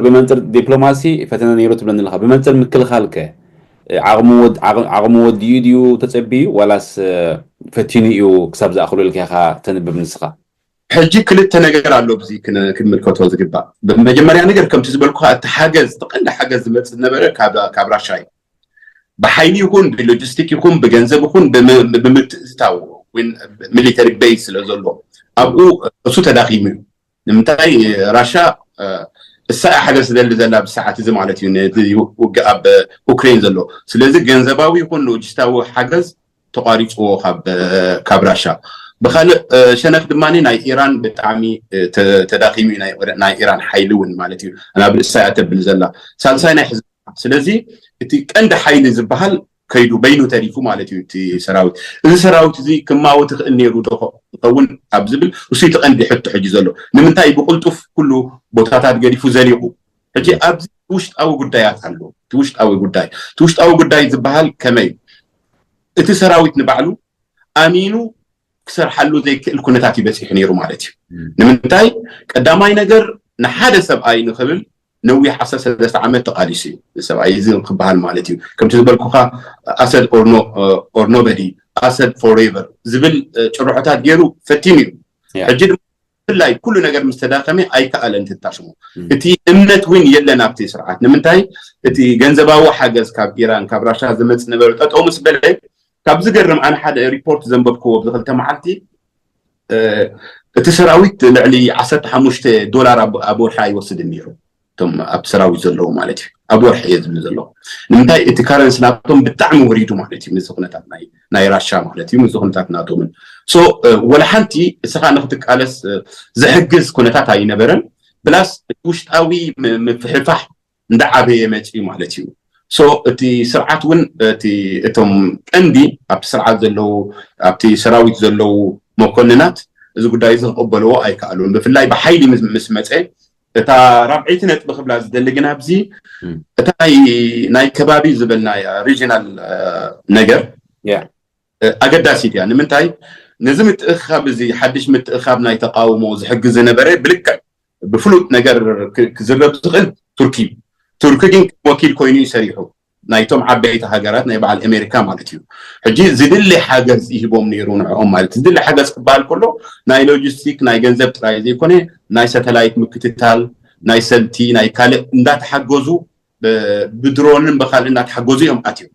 ብመንፅር ዲፕሎማሲ ፈተነ ነይሩ ትብለኒ ኣለካ ብመንፅር ምክልኻል ከ ዓቕሚ ወዲኡ ድዩ ተፀቢዩ ዋላስ ፈቲኑ እዩ ክሳብ ዝኣኽሉ ኢልካ ኢኻ ተንብብ ንስኻ ሕጂ ክልተ ነገር ኣሎ ብዚ ክን- ክንምልከቶ ዝግባእ። ብመጀመርያ ነገር ከምቲ ዝበልኩኻ እቲ ሓገዝ እቲ ቀንዲ ሓገዝ ዝመጽእ ዝነበረ ካብ ካብ ራሻ እዩ። ብሓይሊ ይኹን ብሎጂስቲክ ይኹን ብገንዘብ ይኹን ብም- ብምትእትታው ወይ ሚሊተሪ ቤዝ ስለ ዘሎ ኣብኡ እሱ ተዳኺሙ እዩ። ንምንታይ ራሻ እሳ እያ ሓገዝ ትደሊ ዘላ ብሰዓት እዚ ማለት እዩ ነቲ ውግእ ኣብ ኡክሬን ዘሎ። ስለዚ ገንዘባዊ ይኹን ሎጂስታዊ ሓገዝ ተቋሪፅዎ ካብ ካብ ራሻ። ብካልእ ሸነክ ድማ ናይ ኢራን ብጣዕሚ ተዳኪሙ እዩ ናይ ኢራን ሓይሊ እውን ማለት እዩ ናብ ርእሳ እያ ተብል ዘላ። ሳልሳይ ናይ ሕዝብ ስለዚ እቲ ቀንዲ ሓይሊ ዝበሃል ከይዱ በይኑ ተሪፉ ማለት እዩ እቲ ሰራዊት። እዚ ሰራዊት እዚ ክማወት ይኽእል ነይሩ ዶ ይኸውን ኣብ ዝብል እሱ እቲ ቀንዲ ሕቶ ሕጂ ዘሎ። ንምንታይ ብቕልጡፍ ኩሉ ቦታታት ገዲፉ ዘሊቑ? ሕጂ ኣብዚ ውሽጣዊ ጉዳያት ኣሎ። እቲ ውሽጣዊ ጉዳይ እቲ ውሽጣዊ ጉዳይ ዝበሃል ከመይ እቲ ሰራዊት ንባዕሉ ኣሚኑ ክሰርሓሉ ዘይክእል ኩነታት ይበፂሑ ነይሩ ማለት እዩ። ንምንታይ ቀዳማይ ነገር ንሓደ ሰብኣይ ንክብል ነዊሕ ዓሰርተ ሰለስተ ዓመት ተቃሊሱ እዩ ሰብኣይ እዚ ክበሃል ማለት እዩ። ከምቲ ዝበልኩካ ኣሰድ ኦር ኖበዲ ኣሰድ ፎሬቨር ዝብል ጭርሖታት ገይሩ ፈቲኑ እዩ። ሕጂ ድማ ብፍላይ ኩሉ ነገር ምስ ተዳኸመ ኣይከኣለን ትታሽሙ። እቲ እምነት እውን የለን ኣብቲ ስርዓት። ንምንታይ እቲ ገንዘባዊ ሓገዝ ካብ ኢራን ካብ ራሻ ዝመፅ ነበረ ጠጠው ምስ በለ ካብ ዝገርም ኣነ ሓደ ሪፖርት ዘንበብክዎ ኣብዚ ክልተ መዓልቲ እቲ ሰራዊት ልዕሊ ዓሰርተ ሓሙሽተ ዶላር ኣብ ወርሒ ኣይወስድን ነይሩ። እቶም ኣብ ሰራዊት ዘለዉ ማለት እዩ ኣብ ወርሒ እየ ዝብል ዘለኹ። ንምንታይ እቲ ካረንሲ ናቶም ብጣዕሚ ወሪዱ ማለት እዩ ምስዚ ኩነታት ናይ ራሻ ማለት እዩ ምስዚ ኩነታት ናቶምን። ሶ ወላ ሓንቲ እስኻ ንክትቃለስ ዝሕግዝ ኩነታት ኣይነበረን። ብላስ እቲ ውሽጣዊ ምፍሕፋሕ እንዳዓበየ መፅዩ ማለት እዩ። ሶ እቲ ስርዓት እውን እቲ እቶም ቀንዲ ኣብቲ ስርዓት ዘለዉ ኣብቲ ሰራዊት ዘለዉ መኮንናት እዚ ጉዳይ እዚ ክቕበልዎ ኣይከኣሉን። ብፍላይ ብሓይሊ ምስ መፀ እታ ራብዐይቲ ነጥቢ ክብላ ዝደሊ ግን ኣብዚ እታ ናይ ከባቢ ዝበልና ሪጂናል ነገር ኣገዳሲት እያ። ንምንታይ ነዚ ምትእኻብ እዚ ሓድሽ ምትእኻብ ናይ ተቃውሞ ዝሕግዝ ዝነበረ ብልክዕ ብፍሉጥ ነገር ክዝረብ ዝኽእል ቱርኪ እዩ። ቱርኪ ግን ወኪል ኮይኑ እዩ ሰሪሑ ናይቶም ዓበይቲ ሃገራት ናይ በዓል ኣሜሪካ ማለት እዩ። ሕጂ ዝድሊ ሓገዝ ይህቦም ነይሩ ንዕኦም ማለት ዝድሊ ሓገዝ ክበሃል ከሎ ናይ ሎጂስቲክ ናይ ገንዘብ ጥራይ ዘይኮነ ናይ ሳተላይት ምክትታል ናይ ሰልቲ ናይ ካልእ እንዳተሓገዙ ብድሮንን ብካልእ እንዳተሓገዙ እዮም ኣትዮም።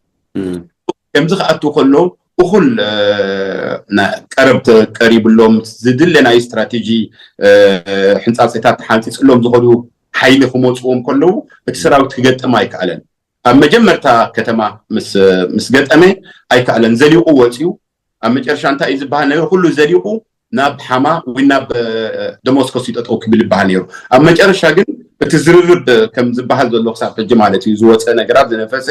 ከምዚ ክኣትዉ ከለዉ እኹል ቀረብ ቀሪብሎም ዝድለ ናይ ስትራቴጂ ሕንፃፅታት ተሓንፂፅሎም ዝኸዱ ሓይሊ ክመፅዎም ከለዉ እቲ ሰራዊት ክገጥም ኣይከኣለን። ኣብ መጀመርታ ከተማ ምስ ገጠመ ኣይከኣለን፣ ዘሊቑ ወፂኡ። ኣብ መጨረሻ እንታይ እዩ ዝበሃል ነገር ኩሉ ዘሊቑ ናብ ሓማ ወይ ናብ ደሞስኮስ ይጠጠው ክብል ይበሃል ነይሩ። ኣብ መጨረሻ ግን እቲ ዝርርብ ከም ዝበሃል ዘሎ ክሳብ ሕጂ ማለት እዩ ዝወፀ ነገራት ዝነፈሰ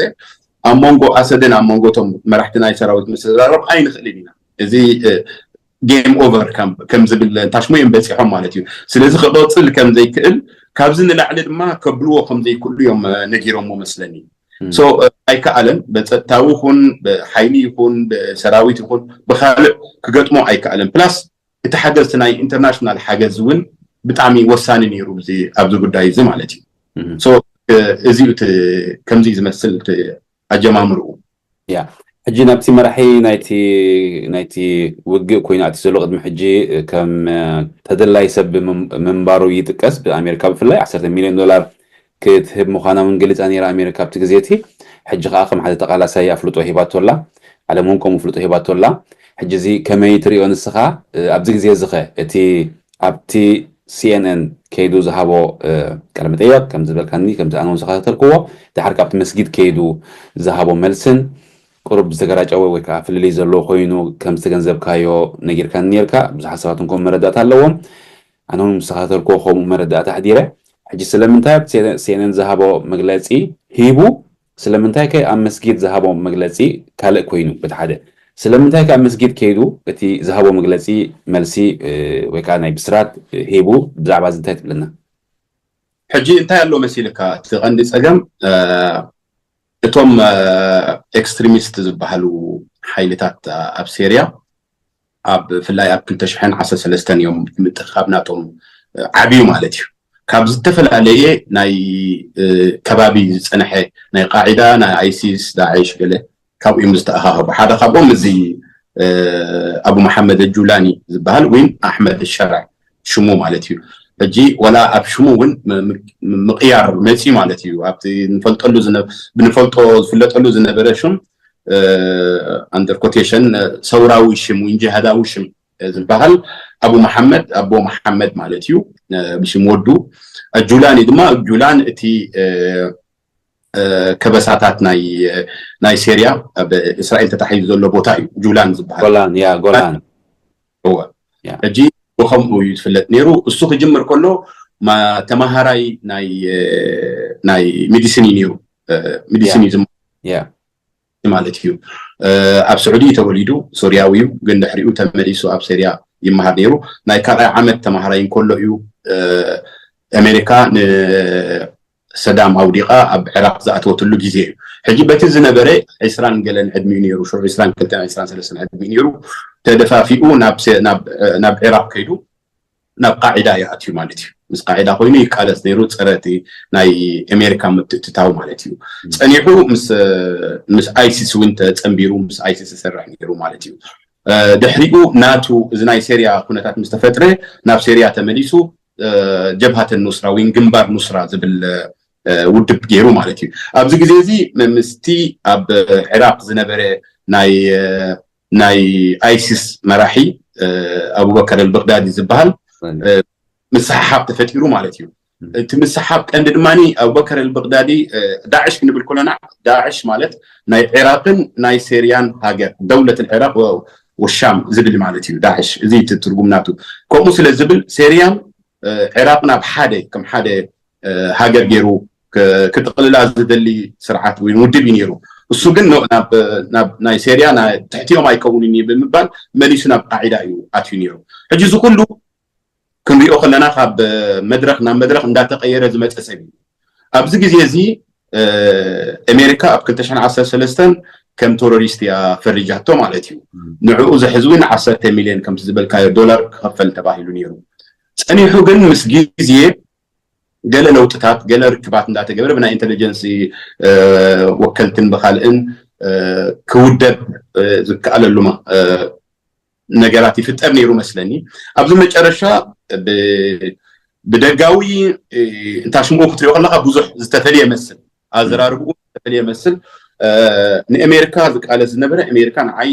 ኣብ መንጎ ኣሰድን ኣብ መንጎ እቶም መራሕቲ ናይ ሰራዊት ምስ ተዛረብ ኣይንኽእልን ኢና፣ እዚ ጌም ኦቨር ከም ዝብል ታሽሞ እዮም በፂሖም ማለት እዩ። ስለዚ ክቐፅል ከም ዘይክእል ካብዚ ንላዕሊ ድማ ከብልዎ ከም ዘይክእሉ እዮም ነጊሮሞ መስለኒ። ኣይከኣለን፣ ብፀጥታዊ ይኹን ብሓይሊ ይኹን ብሰራዊት ይኹን ብካልእ ክገጥሞ ኣይከኣለን። ፕላስ እቲ ሓገዝ ናይ ኢንተርናሽናል ሓገዝ እውን ብጣዕሚ ወሳኒ ነይሩ ኣብዚ ጉዳይ እዚ ማለት እዩ። እዚ ከምዚ ዝመስል ኣጀማምርኡ። ያ ሕጂ ናብቲ መራሒ ናይቲ ናይቲ ውግእ ኮይኑ ኣቲ ዘሎ ቅድሚ ሕጂ ከም ተደላይ ሰብ ምንባሩ ይጥቀስ። ብኣሜሪካ ብፍላይ ዓሰርተ ሚልዮን ዶላር ክትህብ ምዃና እውን ገሊፃ ነይራ ኣሜሪካ ኣብቲ ግዜ እቲ። ሕጂ ከዓ ከም ሓደ ተቃላሳይ ኣፍልጦ ሂባቶ ኣላ። ዓለም እውን ከምኡ ፍልጦ ሂባቶ ኣላ። ሕጂ እዚ ከመይ ትሪኦ ንስኻ? ኣብዚ ግዜ እዚ ኸ እቲ ኣብቲ ሲኤንኤን ከይዱ ዝሃቦ ቃለ መጠየቅ ከም ዝበልካኒ ከምዚ ኣነ እውን ዝከታተልክዎ ድሓር ካብቲ መስጊድ ከይዱ ዝሃቦ መልስን ቁሩብ ዝተገራጨወ ወይ ከዓ ፍልልይ ዘለዎ ኮይኑ ከም ዝተገንዘብካዮ ነጊርካኒ ነርካ። ብዙሓት ሰባት እንኮ መረዳእታ ኣለዎም። ኣነ እውን ምስ ተኸታተልክዎ ከምኡ መረዳእታ ኣሕዲረ። ሕጂ ስለምንታይ ኣብቲ ሲኤንኤን ዝሃቦ መግለፂ ሂቡ ስለምንታይ ከ ኣብ መስጊድ ዝሃቦ መግለፂ ካልእ ኮይኑ በቲ ሓደ ስለምንታይ ከ ኣብ መስጊድ ከይዱ እቲ ዝሃቦ መግለፂ መልሲ ወይ ከዓ ናይ ብስራት ሂቡ ብዛዕባ እዚ እንታይ ትብለና? ሕጂ እንታይ ኣሎ መሲልካ እቲ ቀንዲ ፀገም እቶም ኤክስትሪሚስት ዝበሃሉ ሓይልታት ኣብ ሴርያ ኣብ ብፍላይ ኣብ ክልተ ሽሕን ዓሰርተ ሰለስተን እዮም ምትእኻብ ናቶም ዓብዩ ማለት እዩ። ካብ ዝተፈላለየ ናይ ከባቢ ዝፀንሐ ናይ ቃዒዳ ናይ ኣይሲስ ዳዕሽ ገለ ካብኡ እዮም ዝተኣኻኸቡ። ሓደ ካብኦም እዚ ኣቡ መሓመድ ጁላኒ ዝበሃል ወይም ኣሕመድ ሸርዕ ሽሙ ማለት እዩ። ሕጂ ወላ ኣብ ሽሙ እውን ምቅያር መፂ ማለት እዩ። ኣብቲ ንፈልጠሉ ብንፈልጦ ዝፍለጠሉ ዝነበረ ሽም under quotation ሰውራዊ ሽም ወይ ጅሃዳዊ ሽም ዝበሃል ኣቡ መሓመድ ኣቦ መሓመድ ማለት እዩ። ብሽም ወዱ ጁላን እዩ ድማ ጁላን እቲ ከበሳታት ናይ ናይ ሴርያ ኣብ እስራኤል ተታሒዙ ዘሎ ቦታ እዩ ጁላን ዝበሃል። ጎላን ያ ጎላን እወ ሕጂ ብኸምኡ እዩ ዝፍለጥ ነይሩ። እሱ ክጅምር ከሎ ተማሃራይ ናይ ናይ ሜዲሲን እዩ ነይሩ። ሜዲሲን እዩ ማለት እዩ። ኣብ ስዑዲ ተወሊዱ ሶርያዊ እዩ፣ ግን ድሕሪኡ ተመሊሱ ኣብ ሴርያ ይመሃር ነይሩ። ናይ ካልኣይ ዓመት ተማሃራይ እንከሎ እዩ ኣሜሪካ ንሰዳም ኣውዲቓ ኣብ ዕራቅ ዝኣተወትሉ ግዜ እዩ። ሕጂ በቲ ዝነበረ ዕስራን ገለን ዕድሚኡ ነይሩ፣ ሽዑ ዕስራን ክልተን ዕስራን ሰለስተን ዕድሚኡ ነይሩ። ተደፋፊኡ ናብ ዒራቅ ከይዱ ናብ ቃዒዳ ይኣትዩ ማለት እዩ። ምስ ቃዒዳ ኮይኑ ይቃለስ ነይሩ፣ ፀረ እቲ ናይ ኣሜሪካ ምትእትታው ማለት እዩ። ፀኒሑ ምስ ኣይሲስ እውን ተፀንቢሩ ምስ ኣይሲስ ይሰርሕ ነይሩ ማለት እዩ። ድሕሪኡ ናቱ እዚ ናይ ሴርያ ኩነታት ምስ ተፈጥረ ናብ ሴርያ ተመሊሱ ጀብሃተ ኑስራ ወይ ግንባር ኑስራ ዝብል ውድብ ገይሩ ማለት እዩ። ኣብዚ ግዜ እዚ ምስቲ ኣብ ዕራቅ ዝነበረ ናይ ናይ ኣይሲስ መራሒ ኣቡበከር ኣልበግዳዲ ዝበሃል ምስሓሓብ ተፈጢሩ ማለት እዩ። እቲ ምስሓብ ቀንዲ ድማ ኣቡበከር ኣልበግዳዲ ዳዕሽ ክንብል ከለና ዳዕሽ ማለት ናይ ዒራቅን ናይ ሴርያን ሃገር ደውለት ዒራቅ ወሻም ዝብል ማለት እዩ። ዳዕሽ እዚ ትርጉም ናቱ ከምኡ ስለ ዝብል ሴርያን ዒራቅን ኣብ ሓደ ከም ሓደ ሃገር ገይሩ ክጥቕልላ ዝደሊ ስርዓት ወይ ውድብ እዩ ነይሩ። እሱ ግን ናብ ናይ ሴርያ ትሕቲኦም ኣይከውንን እዩ ብምባል መሊሱ ናብ ቃዒዳ እዩ ኣትዩ ነይሩ። ሕጂ እዚ ኩሉ ክንሪኦ ከለና ካብ መድረክ ናብ መድረክ እንዳተቀየረ ዝመፀ ሰብ እዩ። ኣብዚ ግዜ እዚ ኣሜሪካ ኣብ ክልተ ሽሕን ዓሰርተ ሰለስተን ከም ቴሮሪስት እያ ፈሪጃቶ ማለት እዩ። ንዕኡ ዘሕዝዊ ንዓሰርተ ሚልዮን ከምቲ ዝበልካዮ ዶላር ክኸፈል ተባሂሉ ነይሩ። ፀኒሑ ግን ምስ ግዜ ገለ ለውጥታት ገለ ርክባት እንዳተገበረ ብናይ ኢንቴሊጀንስ ወከልትን ብካልእን ክውደብ ዝከኣለሉ ነገራት ይፍጠር ነይሩ መስለኒ። ኣብዚ መጨረሻ ብደጋዊ እንታ ሽምኡ ክትሪኦ ከለካ ብዙሕ ዝተፈልየ መስል ኣዘራርብኡ ዝተፈልየ መስል ንኣሜሪካ ዝቃለስ ዝነበረ ኣሜሪካ ንዓይ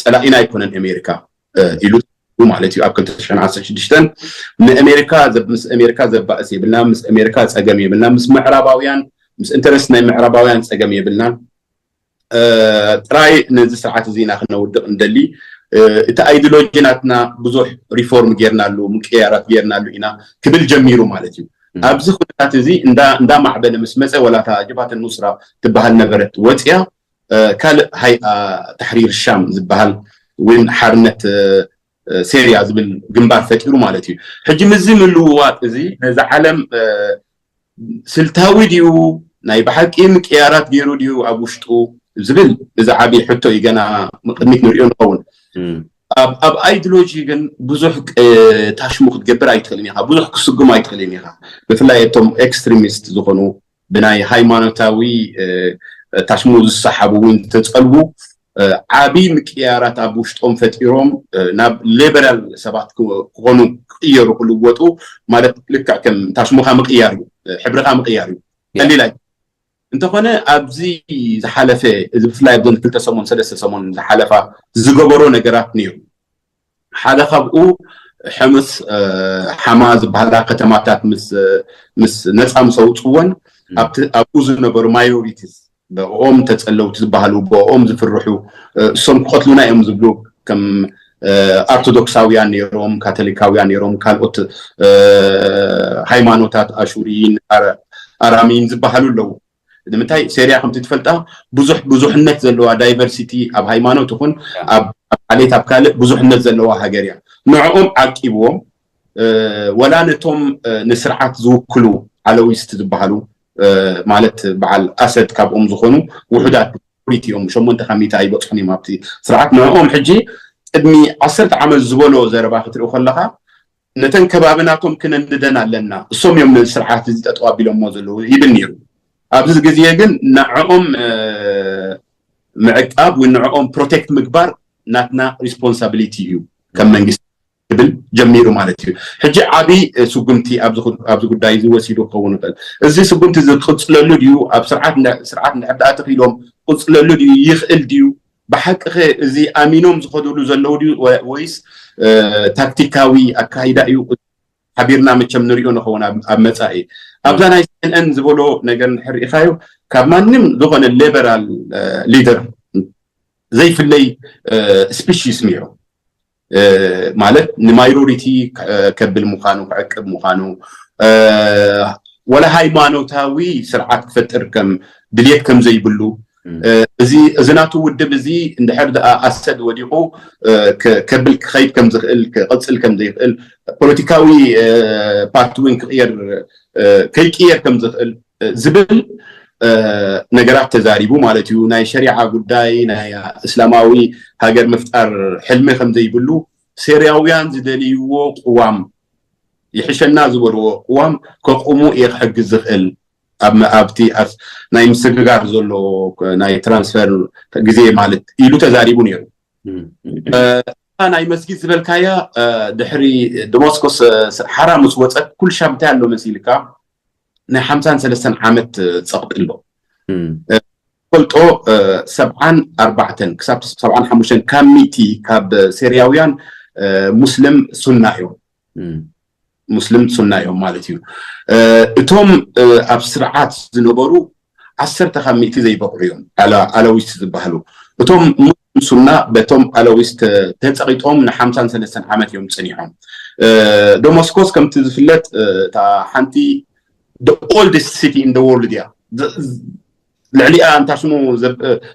ፀላኢና ኣይኮነን ኣሜሪካ ኢሉ ማለት እዩ። ኣብ ክልተ ሽሕን ዓሰርተ ሽዱሽተን ንኣሜሪካ ምስ ኣሜሪካ ዘባእስ የብልና፣ ምስ ኣሜሪካ ፀገም የብልና፣ ምስ ምዕራባውያን ምስ ኢንተረስት ናይ ምዕራባውያን ፀገም የብልና። ጥራይ ነዚ ስርዓት እዚ ኢና ክነውድቕ እንደሊ። እቲ ኣይዲሎጂ ናትና ብዙሕ ሪፎርም ጌርናሉ ምቅያራት ጌርናሉ ኢና ክብል ጀሚሩ ማለት እዩ። ኣብዚ ኩነታት እዚ እንዳማዕበለ ምስ መፀ ወላታ ጀብሃተ ኑስራ ትበሃል ነበረት ወፅያ ካልእ ሃይኣ ተሕሪር ሻም ዝበሃል ወይ ሓርነት ሴርያ ዝብል ግንባር ፈጢሩ ማለት እዩ። ሕጂ ምዚ ምልውዋጥ እዚ ነዚ ዓለም ስልታዊ ድዩ ናይ ብሓቂ ምቅያራት ገይሩ ድዩ ኣብ ውሽጡ ዝብል እዚ ዓብዪ ሕቶ እዩ። ገና ንቅድሚት ንሪኦ ንኸውን። ኣብ ኣይዲሎጂ ግን ብዙሕ ታሽሙ ክትገብር ኣይትኽእልን ኢኻ፣ ብዙሕ ክስጉም ኣይትኽእልን ኢኻ። ብፍላይ እቶም ኤክስትሪሚስት ዝኾኑ ብናይ ሃይማኖታዊ ታሽሙ ዝሰሓቡ እውን ዝተፀልቡ ዓብዪ ምቅያራት ኣብ ውሽጦም ፈጢሮም ናብ ሊበራል ሰባት ክኾኑ ክቅየሩ ክልወጡ ማለት ልክዕ ከም ታሽሙኻ ምቅያር እዩ፣ ሕብርኻ ምቅያር እዩ። ቀሊል ኣይ እንተኾነ ኣብዚ ዝሓለፈ እዚ ብፍላይ ኣብዘን ክልተ ሰሙን ሰለስተ ሰሙን ዝሓለፋ ዝገበሮ ነገራት ነይሩ። ሓደ ካብኡ ሕምስ ሓማ ዝበሃላ ከተማታት ምስ ነፃ ምስ ኣውፅወን ኣብኡ ዝነበሩ ማዮሪቲስ ብኦም ተፀለውቲ ዝበሃሉ ብኦም ዝፍርሑ እሶም ክቐትሉና እዮም ዝብሉ ከም ኣርቶዶክሳውያን ነይሮም፣ ካቶሊካውያን ነይሮም፣ ካልኦት ሃይማኖታት ኣሹሪን ኣራሚን ዝበሃሉ ኣለዉ። ንምንታይ ሴርያ ከምቲ ትፈልጣ ብዙሕ ብዙሕነት ዘለዋ ዳይቨርሲቲ ኣብ ሃይማኖት ይኹን ኣብ ዓሌት ኣብ ካልእ ብዙሕነት ዘለዋ ሃገር እያ። ንዕኦም ዓቂብዎም ወላ ነቶም ንስርዓት ዝውክሉ ዓለዊስት ዝበሃሉ ማለት በዓል ኣሰድ ካብኦም ዝኾኑ ውሑዳት ሪት እዮም። ሸሞንተ ካብ ሚእቲ ኣይበፅሑን እዮም ኣብቲ ስርዓት። ንዕኦም ሕጂ ቅድሚ ዓሰርተ ዓመት ዝበሎ ዘረባ ክትርኢ ከለካ ነተን ከባብናቶም ክነንደን ኣለና፣ እሶም እዮም ነዚ ስርዓት እዚ ጠጠው ኣቢሎሞ ዘለዉ ይብል ነይሩ። ኣብዚ ግዜ ግን ንዕኦም ምዕቃብ ወይ ንዕኦም ፕሮቴክት ምግባር ናትና ሪስፖንሳቢሊቲ እዩ ከም መንግስቲ ትብል ጀሚሩ ማለት እዩ። ሕጂ ዓቢ ስጉምቲ ኣብዚ ጉዳይ እዚ ወሲዱ ክኸውን ይኽእል። እዚ ስጉምቲ እዚ ክቕፅለሉ ድዩ? ኣብ ስርዓት ስርዓት እንድሕር ደኣ ተኽኢሎም ክቕፅለሉ ድዩ? ይኽእል ድዩ? ብሓቂ ኸ እዚ ኣሚኖም ዝኸዱሉ ዘለዉ ድዩ ወይስ ታክቲካዊ ኣካይዳ እዩ? ሓቢርና መቸም ንሪኦ ንኸውን ኣብ መጻኢ። ኣብዛ ናይ ሲ ኤን ኤን ዝበሎ ነገር እንድሕር ርኢኻዮ፣ ካብ ማንም ዝኾነ ሊበራል ሊደር ዘይፍለይ ስፒሽስ ነይሩ። ማለት ንማይኖሪቲ ከብል ምዃኑ፣ ክዕቅብ ምዃኑ፣ ወላ ሃይማኖታዊ ስርዓት ክፈጥር ከም ድልየት ከም ዘይብሉ፣ እዚ እዚ ናቱ ውድብ እዚ እንድሕር ደኣ ኣሰድ ወዲቑ ከብል ክኸይድ ከም ዝኽእል፣ ክቕጽል ከም ዘይኽእል፣ ፖለቲካዊ ፓርቲ እውን ክቕየር ከይቅየር ከም ዝኽእል ዝብል ነገራት ተዛሪቡ ማለት እዩ። ናይ ሸሪዓ ጉዳይ፣ ናይ እስላማዊ ሃገር ምፍጣር ሕልሚ ከም ዘይብሉ፣ ሴርያውያን ዝደልይዎ ቅዋም፣ ይሕሸና ዝበልዎ ቅዋም ከቁሙ እየ ክሕግዝ ዝኽእል፣ ኣብቲ ናይ ምስግጋር ዘሎ ናይ ትራንስፈር ግዜ ማለት ኢሉ ተዛሪቡ ነይሩ። ናይ መስጊድ ዝበልካያ፣ ድሕሪ ደማስቆስ ሓራ ምስ ወፀት ኩሉ ሻምታይ ኣሎ መሲልካ ናይ ሓምሳን ሰለስተን ዓመት ፀቕጢ ኣሎ። ፈልጦ፣ ሰብዓን ኣርባዕተን ክሳብ ሰብዓን ሓሙሽተን ካብ ሚእቲ ካብ ሴርያውያን ሙስሊም ሱና እዮም። ሙስሊም ሱና እዮም ማለት እዩ። እቶም ኣብ ስርዓት ዝነበሩ ዓሰርተ ካብ ሚእቲ ዘይበቕዑ እዮም፣ ኣላዊስት ዝበሃሉ። እቶም ሙስሊም ሱና በቶም ኣላዊስት ተፀቒጦም ንሓምሳን ሰለስተን ዓመት እዮም ፀኒሖም። ደማስቆስ ከምቲ ዝፍለጥ እታ ሓንቲ ኦልደስት ሲቲ ኢን ደ ወርልድ እያ። ልዕሊኣ እንታ ሽሙ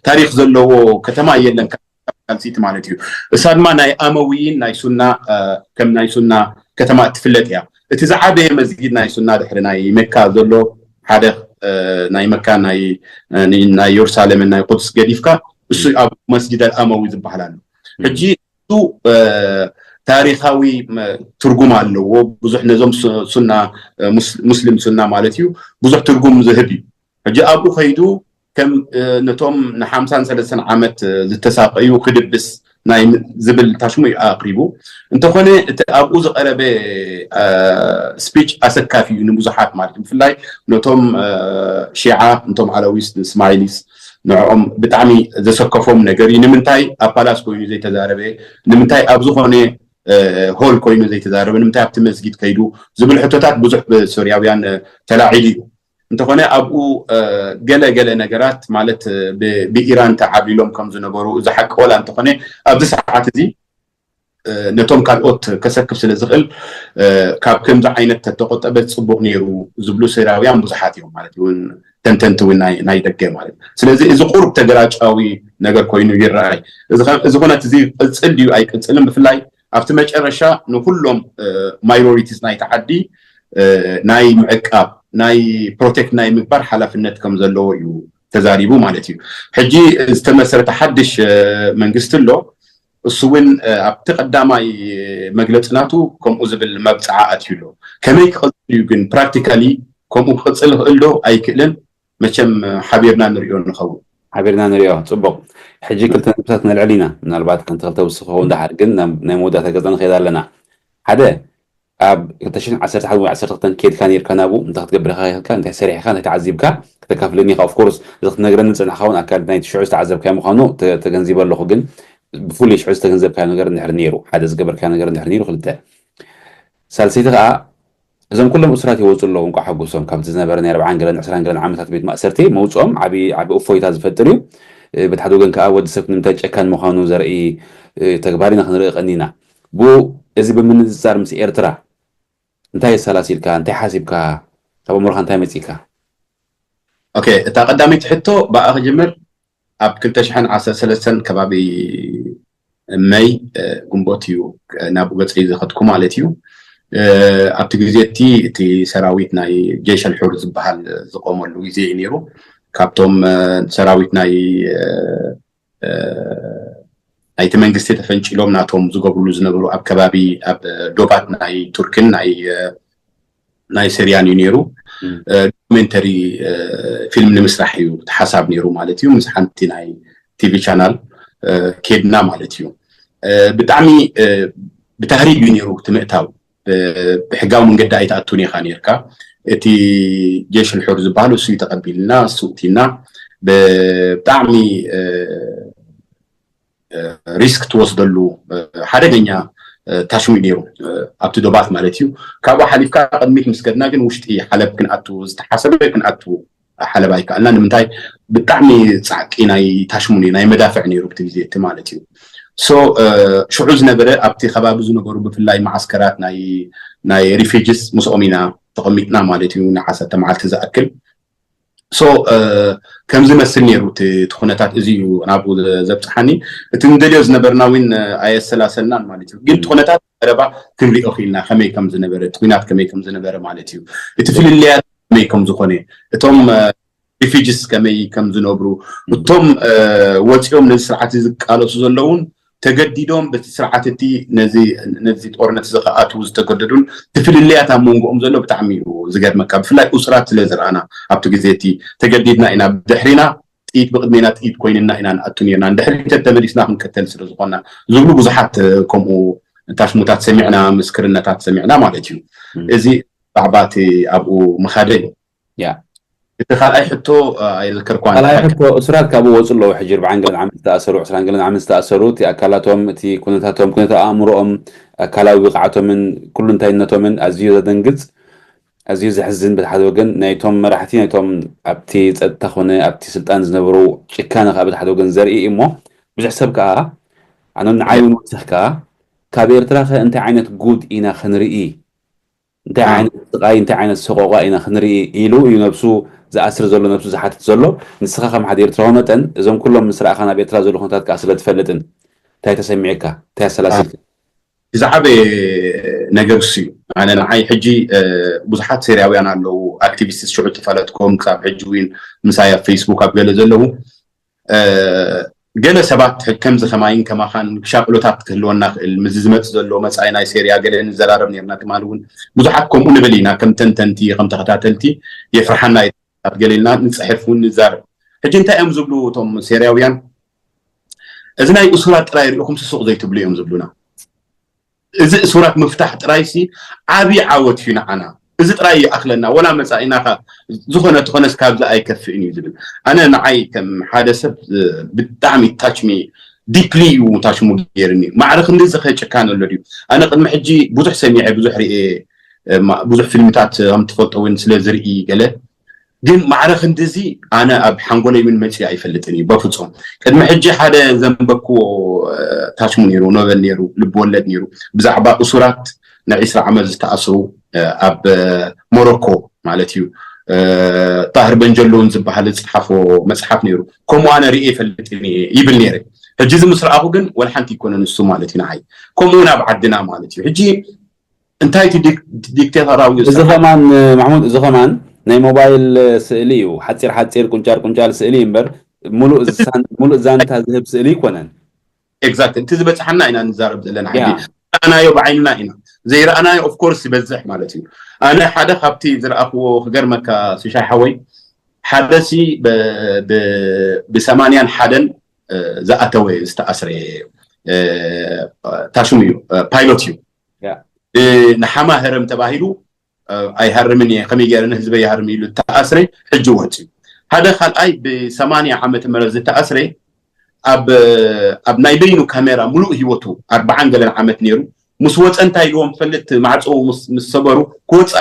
ታሪክ ዘለዎ ከተማ የለን። ካፒታል ሲቲ ማለት እዩ። እሳ ድማ ናይ ኣመዊይን ናይ ሱና ከም ናይ ሱና ከተማ እትፍለጥ እያ። እቲ ዝዓበየ መስጊድ ናይ ሱና ድሕሪ ናይ መካ ዘሎ ሓደ ናይ መካ ናይ የሩሳሌምን ናይ ቁድስ ገዲፍካ እሱ ኣብ መስጊድ ኣልኣመዊ ዝበሃል ኣሎ። ሕጂ እሱ ታሪካዊ ትርጉም ኣለዎ። ብዙሕ ነዞም ሱና ሙስሊም ሱና ማለት እዩ ብዙሕ ትርጉም ዝህብ እዩ። ሕጂ ኣብኡ ከይዱ ከም ነቶም ንሓምሳን ሰለስተን ዓመት ዝተሳቀዩ ክድብስ ናይ ዝብል ታሽሙ እዩ ኣቅሪቡ። እንተኾነ እቲ ኣብኡ ዝቀረበ ስፒች ኣሰካፊ እዩ ንብዙሓት ማለት እዩ። ብፍላይ ነቶም ሺዓ፣ ነቶም ዓለዊስ፣ ንስማይሊስ ንዕኦም ብጣዕሚ ዘሰከፎም ነገር እዩ። ንምንታይ ኣብ ፓላስ ኮይኑ ዘይተዛረበ? ንምንታይ ኣብ ዝኾነ ሆል ኮይኑ ዘይተዛረበ? ንምንታይ ኣብቲ መስጊድ ከይዱ ዝብል ሕቶታት ብዙሕ ብሶርያውያን ተላዒሉ እዩ። እንተኾነ ኣብኡ ገለ ገለ ነገራት ማለት ብኢራን ተዓብሊሎም ከም ዝነበሩ እዚ ሓቂ ወላ እንተኾነ ኣብዚ ሰዓት እዚ ነቶም ካልኦት ከሰክፍ ስለ ዝኽእል ካብ ከምዚ ዓይነት ተተቆጠበ ፅቡቅ ነይሩ ዝብሉ ሶርያውያን ብዙሓት እዮም ማለት እውን ተንተንቲ እውን ናይ ደገ ማለት። ስለዚ እዚ ቁሩብ ተገራጫዊ ነገር ኮይኑ ይረኣይ። እዚ ኩነት እዚ ቅፅል ድዩ ኣይቅፅልን ብፍላይ ኣብቲ መጨረሻ ንኩሎም ማይኖሪቲስ ናይቲ ዓዲ ናይ ምዕቃብ ናይ ፕሮቴክት ናይ ምግባር ሓላፍነት ከም ዘለዎ እዩ ተዛሪቡ ማለት እዩ። ሕጂ ዝተመስረተ ሓድሽ መንግስቲ ኣሎ። እሱ እውን ኣብቲ ቀዳማይ መግለፂ ናቱ ከምኡ ዝብል መብፅዓ ኣትዩ ኣሎ። ከመይ ክቕፅል እዩ ግን ፕራክቲካሊ ከምኡ ክቕፅል ይኽእል ዶ ኣይክእልን? መቸም ሓቢርና ንሪኦ ንኸውን። ሓቢርና ንሪኦ። ፅቡቕ። ሕጂ ክልተ ነጥብታት ነልዕል ኢና። ምናልባት ሓንቲ ክልተ ውስኽ ክኸውን ደሓር ግን ናይ መወዳእታ ገፀ ንኸይድ ኣለና። ሓደ ኣብ ክልተ ሽሕን ዓሰርተ ሓደን ወይ ዓሰርተ ክልተን ከይድካ ነይርካ ናብኡ እንታይ ክትገብር ኢኻ ኢልካ እንታይ ሰሪሕካ እንታይ ተዓዚብካ ክተካፍለኒ ኢኻ። ኦፍኮርስ እዚ ክትነግረኒ ዝፅናሕካ እውን ኣካል ናይቲ ሽዑ ዝተዓዘብካዮ ምዃኑ ተገንዚበ ኣለኹ። ግን ብፍሉይ ሽዑ ዝተገንዘብካዮ ነገር እንድሕር ነይሩ ሓደ ዝገበርካዮ ነገር እንድሕር ነይሩ ክልተ ሳልሰይቲ ከዓ እዞም ኩሎም እሱራት ይወፁ ኣለዉ እንኳዕ ሓጎሶም ካብቲ ዝነበረ ናይ ኣርብዓን ገለን ዕስራን ገለን ዓመታት ቤት ማእሰርቲ መውፅኦም ዓቢ ዓቢ እፎይታ ዝፈጥር እዩ። በቲ ሓደ ወገን ከዓ ወዲ ሰብ ንምንታይ ጨካን ምዃኑ ዘርኢ ተግባር ኢና ክንርኢ ቀኒና። ብኡ እዚ ብምንፅፃር ምስ ኤርትራ እንታይ የሰላሲልካ እንታይ ሓሲብካ ካብ ኣእምሮኻ እንታይ መፂካ? ኦኬ እታ ቀዳመይቲ ሕቶ ብኣ ክጅምር። ኣብ ክልተ ሽሕን ዓሰርተ ሰለስተን ከባቢ መይ ግንቦት እዩ ናብኡ ገፀይ ዝኸድኩ ማለት እዩ። ኣብቲ ግዜ እቲ እቲ ሰራዊት ናይ ጀይሽ ኣልሑር ዝበሃል ዝቆመሉ ግዜ እዩ ነይሩ። ካብቶም ሰራዊት ናይ ናይቲ መንግስቲ ተፈንጪሎም ናቶም ዝገብርሉ ዝነበሩ ኣብ ከባቢ ኣብ ዶባት ናይ ቱርክን ናይ ናይ ስርያን እዩ ነይሩ። ዶክሜንተሪ ፊልም ንምስራሕ እዩ እቲ ሓሳብ ነይሩ ማለት እዩ። ምስ ሓንቲ ናይ ቲቪ ቻናል ኬድና ማለት እዩ። ብጣዕሚ ብታህሪብ እዩ ነይሩ እቲ ምእታው። ብሕጋዊ መንገዲ ኣይትኣቱን ኢኻ ነርካ። እቲ ጀሽ ልሑር ዝበሃል እሱ እዩ ተቐቢልና፣ እሱ እቲና። ብጣዕሚ ሪስክ ትወስደሉ ሓደገኛ ታሽሙ እዩ ነይሩ፣ ኣብቲ ዶባት ማለት እዩ። ካብኡ ሓሊፍካ ቅድሚት ምስ ከድና ግን ውሽጢ ሓለብ ክንኣቱ ዝተሓሰበ ክንኣቱ ሓለብ ኣይከኣልና። ንምንታይ? ብጣዕሚ ፃዕቂ ናይ ታሽሙ ናይ መዳፍዕ ነይሩ ብቲ ግዜ እቲ ማለት እዩ። ሶ ሽዑ ዝነበረ ኣብቲ ከባቢ ዝነበሩ ብፍላይ መዓስከራት ናይ ናይ ሪፊጅስ ምስኦም ኢና ተቐሚጥና ማለት እዩ፣ ንዓሰርተ መዓልቲ ዝኣክል። ሶ ከምዚ መስል ነይሩ እቲ ኩነታት፣ እዚ እዩ ናብኡ ዘብፅሓኒ። እቲ ንደልዮ ዝነበርና እውን ኣየሰላሰልናን ማለት እዩ። ግን እቲ ኩነታት ቀረባ ክንሪኦ ክኢልና፣ ከመይ ከም ዝነበረ፣ እቲ ኩናት ከመይ ከም ዝነበረ ማለት እዩ። እቲ ፍልልያት ከመይ ከም ዝኾነ፣ እቶም ሪፊጅስ ከመይ ከም ዝነብሩ፣ እቶም ወፂኦም ነዚ ስርዓት ዝቃለሱ ዘለውን ተገዲዶም በቲ ስርዓት እቲ ነዚ ጦርነት እዚ ክኣትዉ ዝተገደዱን እቲ ፍልልያት ኣብ መንጎኦም ዘሎ ብጣዕሚ እዩ ዝገርመካ። ብፍላይ ኡስራት ስለ ዝረኣና ኣብቲ ግዜ እቲ ተገዲድና ኢና፣ ብድሕሪና ጥይት ብቅድሜና ጥይት ኮይንና ኢና ንኣቱ ነርና፣ ንድሕሪት ተመሊስና ክንቅተል ስለ ዝኾንና ዝብሉ ብዙሓት ከምኡ ታሽሙታት ሰሚዕና፣ ምስክርነታት ሰሚዕና ማለት እዩ። እዚ ብዛዕባ እቲ ኣብኡ ምኻደ እዩ። ያ እቲ ካልኣይ ሕቶ ኣይዘከርኳን። ካልኣይ ሕቶ፣ እሱራት ካብኡ ወፁ ኣለዉ። ሕጂ ኣርብዓን ገለን ዓመት ዝተኣሰሩ፣ ዕስራን ገለን ዓመት ዝተኣሰሩ፣ እቲ ኣካላቶም፣ እቲ ኩነታቶም፣ ኩነታት ኣእምሮኦም፣ ኣካላዊ ብቕዓቶምን ኩሉ እንታይነቶምን ኣዝዩ ዘደንግፅ፣ ኣዝዩ ዘሕዝን በቲ ሓደ ወገን። ናይቶም መራሕቲ፣ ናይቶም ኣብቲ ፀጥታ ኮነ ኣብቲ ስልጣን ዝነበሩ ጭካነ ከዓ በቲ ሓደ ወገን ዘርኢ እዩ። እሞ ብዙሕ ሰብ ከዓ ኣነ ንዓይ እውን ወሲኽካ ካብ ኤርትራ ከ እንታይ ዓይነት ጉድ ኢና ክንርኢ? እንታይ ዓይነት ስቓይ፣ እንታይ ዓይነት ሰቆቋ ኢና ክንርኢ ኢሉ እዩ ነብሱ ዝኣስር ዘሎ፣ ነብሱ ዝሓትት ዘሎ። ንስኻ ከም ሓደ ኤርትራዊ መጠን እዞም ኩሎም ምስ ረኣኻ ናብ ኤርትራ ዘሎ ኩነታት ከዓ ስለ ትፈልጥን እንታይ ተሰሚዕካ፣ እንታይ ኣሰላሲልካ? ዝዓበየ ነገር እሱ እዩ። ኣነ ንዓይ ሕጂ ብዙሓት ሴርያውያን ኣለዉ፣ ኣክቲቪስት ሽዑ ተፋለጥኮም ክሳብ ሕጂ እውን ምሳይ ኣብ ፌስቡክ ኣብ ገለ ዘለዉ ገለ ሰባት ከምዚ ከማይን ከማኻን ሻቅሎታት ክህልወና ክእል፣ ምስዚ ዝመፅ ዘሎ መፃኢ ናይ ሴርያ ገለ ንዘራረብ ነርና። ትማሊ እውን ብዙሓት ከምኡ ንብል ኢና፣ ከም ተንተንቲ ከም ተኸታተልቲ የፍርሓና፣ ገለ ኢልና ንፅሕፍ እውን ንዛረብ። ሕጂ እንታይ እዮም ዝብሉ እቶም ሴርያውያን? እዚ ናይ እሱራት ጥራይ ሪእኹም ስሱቕ ዘይትብሉ እዮም ዝብሉና። እዚ እሱራት ምፍታሕ ጥራይ ሲ ዓብዪ ዓወት እዩ ንዓና። እዚ ጥራይ ይኣኽለና፣ ወላ መጻኢና ኸ ዝኾነ ተኾነስ ካብዚ ኣይከፍእን እዩ ዝብል። ኣነ ንዓይ ከም ሓደ ሰብ ብጣዕሚ ታችሚ ዲፕሊ እዩ ታሽሙ ገይርኒ። ማዕረ ክንድዚ ኸ ጭካነ ኣሎ ድዩ? ኣነ ቅድሚ ሕጂ ብዙሕ ሰሚዐ፣ ብዙሕ ርኤ፣ ብዙሕ ፊልምታት ከም ትፈልጦ እውን ስለ ዝርኢ ገለ ግን ማዕረ ክንድዚ ኣነ ኣብ ሓንጎለይ እውን መፂኡ ኣይፈልጥን እዩ በፍፁም። ቅድሚ ሕጂ ሓደ ዘንበብክዎ ታሽሙ ነይሩ፣ ኖቨል ነይሩ፣ ልብወለድ ነይሩ፣ ብዛዕባ እሱራት ንዒስራ ዓመት ዝተኣስሩ ኣብ ሞሮኮ ማለት እዩ። ጣህር በንጀሎን ዝበሃል ዝፀሓፎ መፅሓፍ ነይሩ። ከምኡ ኣነ ርኤ ይፈልጥን እየ ይብል ነይረ። ሕጂ እዚ ምስ ረኣኹ ግን ወላ ሓንቲ ይኮነን እሱ ማለት እዩ ንዓይ። ከምኡ እውን ኣብ ዓድና ማለት እዩ። ሕጂ እንታይ እቲ ዲክቴተራዊ እዚ ከማን ማሕሙድ፣ እዚ ከማን ናይ ሞባይል ስእሊ እዩ። ሓፂር ሓፂር ቁንጫር ቁንጫል ስእሊ እዩ እምበር ሙሉእ ዛንታ ዝህብ ስእሊ ይኮነን። ኤግዛክት፣ እቲ ዝበፅሓና ኢና ንዛረብ ዘለና። ሕጂ ረኣናዮ ብዓይንና ኢና፣ ዘይረኣናዮ ኦፍኮርስ ይበዝሕ ማለት እዩ። ኣነ ሓደ ካብቲ ዝረኣኽዎ ክገርመካ ስሻይ ሓወይ፣ ሓደ ሲ ብሰማንያን ሓደን ዝኣተወ ዝተኣስረ ታሽሙ እዩ፣ ፓይሎት እዩ። ንሓማ ህረም ተባሂሉ ኣይሃርምን እየ፣ ከመይ ገይረ ንህዝበይ ይሃርም ኢሉ ተኣስረ። ሕጂ ወፅዩ። ሓደ ካልኣይ ብሰማንያ ዓመተ ምህረት ዝተኣስረ ኣብ ኣብ ናይ በይኑ ካሜራ ሙሉእ ህይወቱ ኣርባዓን ገለን ዓመት ነይሩ። ምስ ወፀ እንታይ ኢልዎም ፈልጥ ማዕፅኡ ምስ ሰበሩ ክወፅእ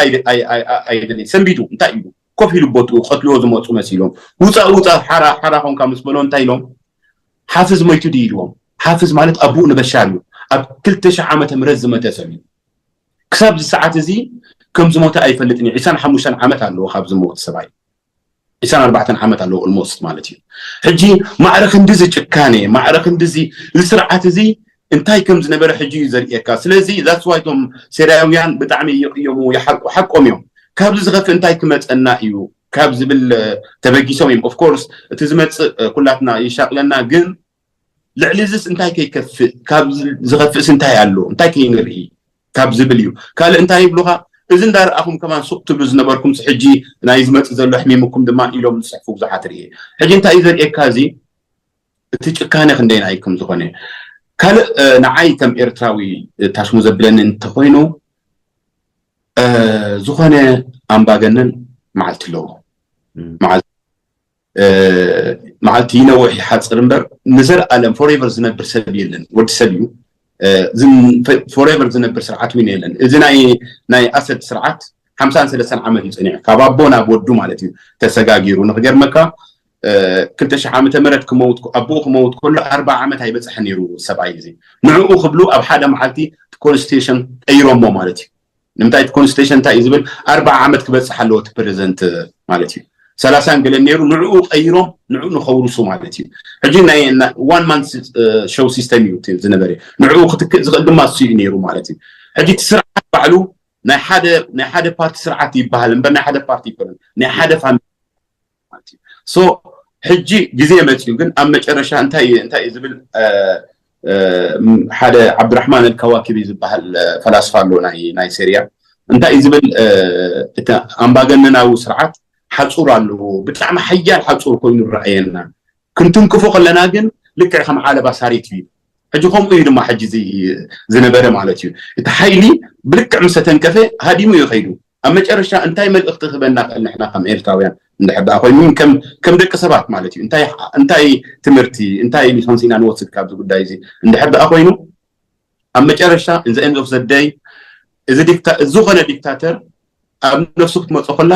ኣይደልን። ሰንቢዱ እንታይ ኢሉ ኮፍ ኢሉ ቦትኡ ቀትልዎ ዝመፁ መሲሎም ውፃእ ውፃእ ሓራ ሓራ ኮንካ ምስ በሎ እንታይ ኢሎም ሓፍዝ መይቱ ድዩ ኢልዎም። ሓፍዝ ማለት ኣቡኡ ንበሻር እዩ። ኣብ ክልተ ሽሕ ዓመተ ምህረት ዝመተ ሰብ እዩ። ክሳብ እዚ ሰዓት እዚ ከም ዝሞተ ኣይፈልጥን እዩ። ዕስራን ሓሙሽተን ዓመት ኣለዎ ካብ ዝሞት ሰብኣይ። ዕስራን ኣርባዕተን ዓመት ኣለዎ ኦልሞስት ማለት እዩ። ሕጂ ማዕረ ክንድዚ ጭካኔ፣ ማዕረ ክንድዚ እዚ ስርዓት እዚ እንታይ ከም ዝነበረ ሕጂ እዩ ዘርእየካ። ስለዚ that's why እቶም ሴርያውያን ብጣዕሚ ይቕየሙ፣ ይሓልቁ፣ ሓቆም እዮም። ካብዚ ዝኸፍእ እንታይ ክመፀና እዩ ካብ ዝብል ተበጊሶም እዮም። ኦፍኮርስ እቲ ዝመፅእ ኩላትና ይሻቅለና፣ ግን ልዕሊ እዚስ እንታይ ከይከፍእ፣ ካብ ዝኸፍእስ እንታይ ኣሎ፣ እንታይ ከይንርኢ ካብ ዝብል እዩ። ካልእ እንታይ ይብሉኻ፣ እዚ እንዳረኣኹም ከማን ሱቕ ትብሉ ዝነበርኩም ሕጂ ናይ ዝመፅእ ዘሎ ሕሚምኩም ድማ ኢሎም ዝፅሕፉ ብዙሓት ርኤ። ሕጂ እንታይ እዩ ዘርእየካ እዚ እቲ ጭካነ ክንደይናይ ከም ዝኾነ። ካልእ ንዓይ ከም ኤርትራዊ ታሽሙ ዘብለኒ እንተኮይኑ፣ ዝኾነ ኣምባገነን መዓልቲ ኣለዎ። መዓልቲ ይነውሕ ይሓፅር እምበር ንዘለኣለም ፎሬቨር ዝነብር ሰብ የለን። ወዲ ሰብ እዩ። ፎሬቨር ዝነብር ስርዓት እውን የለን። እዚ ናይ ኣሰድ ስርዓት ሓምሳን ሰለስተን ዓመት እዩ ፀኒሑ፣ ካብ ኣቦ ናብ ወዱ ማለት እዩ ተሰጋጊሩ። ንክገርመካ ክልተ ሽሕ ዓመተ ምህረት ክመውት ኣቦኡ ክመውት ከሎ ኣርባዓ ዓመት ኣይበፅሐ ነይሩ ሰብኣይ። እዚ ንዕኡ ክብሉ ኣብ ሓደ መዓልቲ ኮንስቲቱሽን ቀይሮሞ ማለት እዩ። ንምንታይ እቲ ኮንስቲቱሽን እንታይ እዩ ዝብል? ኣርባዓ ዓመት ክበፅሕ ኣለዎ እቲ ፕሬዚደንት ማለት እዩ። ሰላሳን ገለን ነይሩ፣ ንዕኡ ቀይሮም ንዕኡ ንኸውርሱ ማለት እዩ። ሕጂ ናይ ዋን ማን ሾው ሲስተም እዩ ዝነበረ። ንዕኡ ክትክእ ዝኽእል ድማ እሱ እዩ ነይሩ ማለት እዩ። ሕጂ እቲ ስርዓት ባዕሉ ናይ ሓደ ናይ ሓደ ፓርቲ ስርዓት ይበሃል እምበር ናይ ሓደ ፓርቲ ይኮነን፣ ናይ ሓደ ፋሚሊ ማለት እዩ። ሶ ሕጂ ግዜ መፅዩ ግን ኣብ መጨረሻ እንታይ እንታይ እዩ ዝብል ሓደ ዓብዱራሕማን ኣልከዋኪቢ ዝበሃል ፈላስፋ ኣሎ ናይ ናይ ሴርያ። እንታይ እዩ ዝብል? እቲ ኣምባገነናዊ ስርዓት ሓፁር ኣለዎ፣ ብጣዕሚ ሓያል ሓፁር ኮይኑ ይረኣየና። ክንትንክፎ ከለና ግን ልክዕ ከም ዓለባ ሳሪት እዩ። ሕጂ ከምኡ እዩ ድማ ሕጂ ዝነበረ ማለት እዩ። እቲ ሓይሊ ብልክዕ ምስ ተተንከፈ ሃዲሙ እዩ ከይዱ። ኣብ መጨረሻ እንታይ መልእኽቲ ክህበና ክእል ንሕና ከም ኤርትራውያን እንድሕር ደኣ ኮይኑ ከም ከም ደቂ ሰባት ማለት እዩ። እንታይ እንታይ ትምህርቲ እንታይ ሊሰንስ ኢና ንወስድ ካብዚ ጉዳይ እዚ እንድሕር ደኣ ኮይኑ ኣብ መጨረሻ in the end of the day እዚ ዲክታ ዝኾነ ዲክታተር ኣብ ነፍሱ ክትመጾ ከላ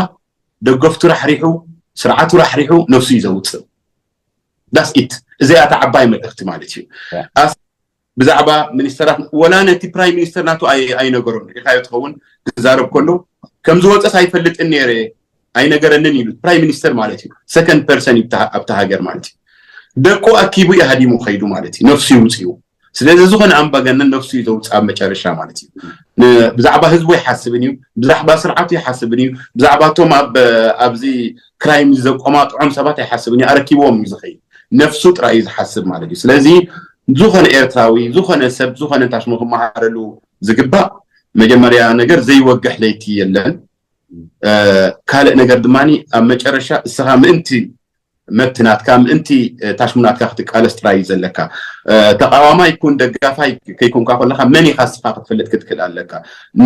ደገፍቱ ራሕሪሑ ስርዓቱ ራሕሪሑ ነፍሱ እዩ ዘውፅእ። That's it። እዚኣ እታ ዓባይ መልእኽቲ ማለት እዩ። ብዛዕባ ሚኒስተራት ወላ ነቲ ፕራይም ሚኒስተር ናቱ ኣይነገሮን ሪኢኻዮ ትኸውን ክዛረብ ከሎ ከም ዝወፀስ ኣይፈልጥን ነይረ ኣይነገረንን ኢሉ ፕራይም ሚኒስተር ማለት እዩ። ሰከንድ ፐርሰን ኣብታ ሃገር ማለት እዩ። ደቁ ኣኪቡ እዩ ሃዲሙ ከይዱ ማለት እዩ። ነፍሱ ይውፅኡ። ስለዚ ዝኾነ ኣምባገነን ነፍሱ እዩ ዘውፅእ ኣብ መጨረሻ ማለት እዩ። ብዛዕባ ህዝቡ ይሓስብን እዩ፣ ብዛዕባ ስርዓቱ ይሓስብን እዩ፣ ብዛዕባ እቶም ኣብዚ ክራይም ዘቆማጥዖም ሰባት ኣይሓስብን እዩ። ኣረኪብዎም እዩ ዝኸይድ። ነፍሱ ጥራይ እዩ ዝሓስብ ማለት እዩ። ስለዚ ዝኾነ ኤርትራዊ፣ ዝኾነ ሰብ፣ ዝኾነ ታሽሙ ክመሃረሉ ዝግባእ መጀመርያ ነገር ዘይወግሕ ለይቲ የለን። ካልእ ነገር ድማ ኣብ መጨረሻ እስኻ ምእንቲ መብቲ ናትካ ምእንቲ ታሽሙ ናትካ ክትቃለስ ጥራይ እዩ ዘለካ። ተቃዋማይ ኩን ደጋፋይ ከይኮንካ ከለካ መን ኢኻ እስኻ ክትፈልጥ ክትክእል ኣለካ።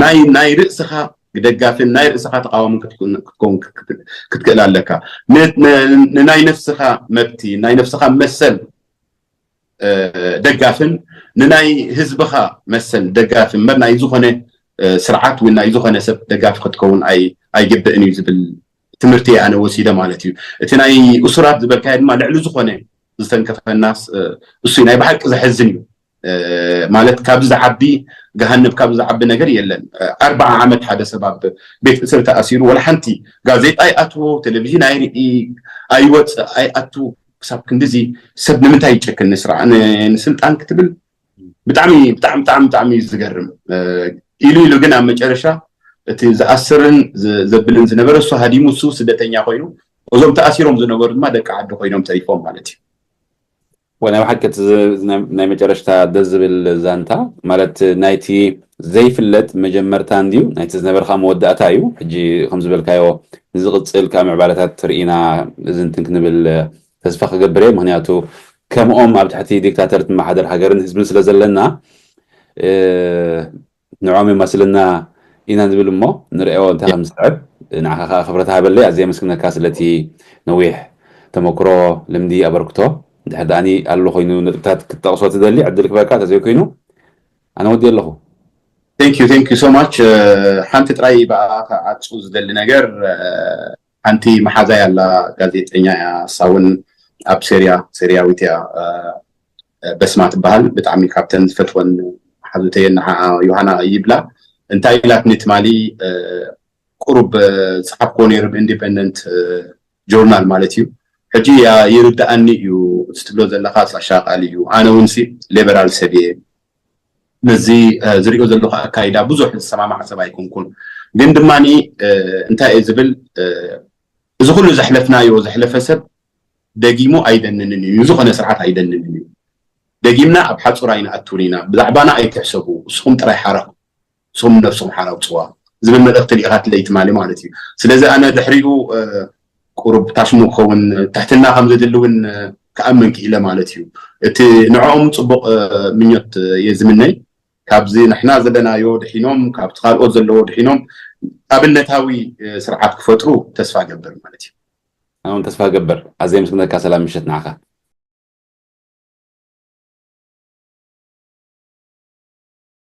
ናይ ናይ ርእስኻ ደጋፍን ናይ ርእስኻ ተቃዋምን ክትከውን ክትክእል ኣለካ። ንናይ ነፍስኻ መብቲ ናይ ነፍስኻ መሰል ደጋፍን ንናይ ህዝብኻ መሰል ደጋፊ እምበር ናይ ዝኾነ ስርዓት ወይ ናይ ዝኾነ ሰብ ደጋፊ ክትከውን ኣይግብእን እዩ ዝብል ትምህርቲ ኣነ ወሲደ ማለት እዩ። እቲ ናይ እሱራት ዝበልካዮ ድማ ልዕሊ ዝኾነ ዝተንከፈናስ እሱ ናይ ብሓቂ ዘሕዝን እዩ። ማለት ካብዚ ዝዓቢ ገሃነብ ካብዚ ዝዓቢ ነገር የለን። ኣርባዓ ዓመት ሓደ ሰብ ኣብ ቤት እስሪ ተኣሲሩ ወላ ሓንቲ ጋዜጣ ይኣትዎ፣ ቴሌቪዥን ኣይርኢ፣ ኣይወፅእ ኣይኣቱ ክሳብ ክንዲዚ ሰብ ንምንታይ ይጨክን ንስራ ንስልጣን ክትብል ብጣዕሚ ብጣዕሚ ብጣዕሚ ብጣዕሚ እዩ ዝገርም። ኢሉ ኢሉ ግን ኣብ መጨረሻ እቲ ዝኣስርን ዘብልን ዝነበረ እሱ ሃዲሙ እሱ ስደተኛ ኮይኑ እዞም ተኣሲሮም ዝነበሩ ድማ ደቂ ዓዲ ኮይኖም ተሪፎም ማለት እዩ። ወናይ ብሓቂ ናይ መጨረሽታ ደስ ዝብል ዛንታ ማለት ናይቲ ዘይፍለጥ መጀመርታ እንድዩ ናይቲ ዝነበርካ መወዳእታ እዩ። ሕጂ ከም ዝበልካዮ ንዝቕፅል ከዓ ምዕባለታት ርኢና እዝንትን ክንብል ተስፋ ክገብር እየ። ምክንያቱ ከምኦም ኣብ ትሕቲ ዲክታተር ትመሓደር ሃገርን ህዝብን ስለ ዘለና ንዖም የማስልና ኢና ንብል እሞ ንርእዮ እንታይ ከም ዝስዕብ። ንዓኻ ከዓ ክብረት ሃበለይ። ኣዝየ ኣመስግነካ ስለቲ ነዊሕ ተመክሮ፣ ልምዲ፣ ኣበርክቶ። ድሕር ደኣኒ ኣሎ ኮይኑ ነጥብታት ክትጠቕሶ ትደሊ ዕድል ክበካ ተዘይኮይኑ ኣነ ወዲ ኣለኹ። Thank you, thank you so much። ሓንቲ ጥራይ ብኣኻ ዓፁ ዝደሊ ነገር ሓንቲ መሓዛይ ኣላ ጋዜጠኛ እያ። እሳ እውን ኣብ ሴርያ ሴርያዊት እያ። በስማ ትበሃል ብጣዕሚ ካብተን ዝፈትወን ሓዙተየ ንዓ ዮሃና ይብላ እንታይ ኢላትኒ ትማሊ ቁሩብ ዝፀሓፍክዎ ነይሩ ብኢንዲፐንደንት ጆርናል ማለት እዩ። ሕጂ ይርድኣኒ እዩ እቲ ትብሎ ዘለካ ኣሻቃሊ እዩ። ኣነ እውን ሌበራል ሰብ እየ። ነዚ ዝሪኦ ዘለኩ ኣካይዳ ብዙሕ ዝሰማማዕ ሰብ ኣይኮንኩን። ግን ድማ እንታይ እየ ዝብል እዚ ኩሉ ዘሕለፍናዮ ዘሕለፈ ሰብ ደጊሙ ኣይደንንን እዩ። ዝኾነ ስርዓት ኣይደንንን እዩ። ደጊምና ኣብ ሓፁር ኣይንኣቱን ኢና። ብዛዕባና ኣይትሕሰቡ፣ እስኹም ጥራይ ሓራ ንስኹም ነብስኹም ሓራ ኣውፅዋ ዝብል መልእኽቲ ልኢኻትለይ ትማሊ ማለት እዩ። ስለዚ ኣነ ድሕሪኡ ቁሩብ ታሽሙ ክኸውን ትሕትና ከም ዘድሊ እውን ክኣምን ክኢለ ማለት እዩ። እቲ ንዕኦም ፅቡቕ ምኞት እየ ዝምነይ። ካብዚ ንሕና ዘለናዮ ድሒኖም፣ ካብቲ ካልኦት ዘለዎ ድሒኖም ኣብነታዊ ስርዓት ክፈጥሩ ተስፋ ገብር ማለት እዩ። ኣሁን ተስፋ ገብር ኣዘይ ምስግነካ ሰላም ምሸት ንዓኻ።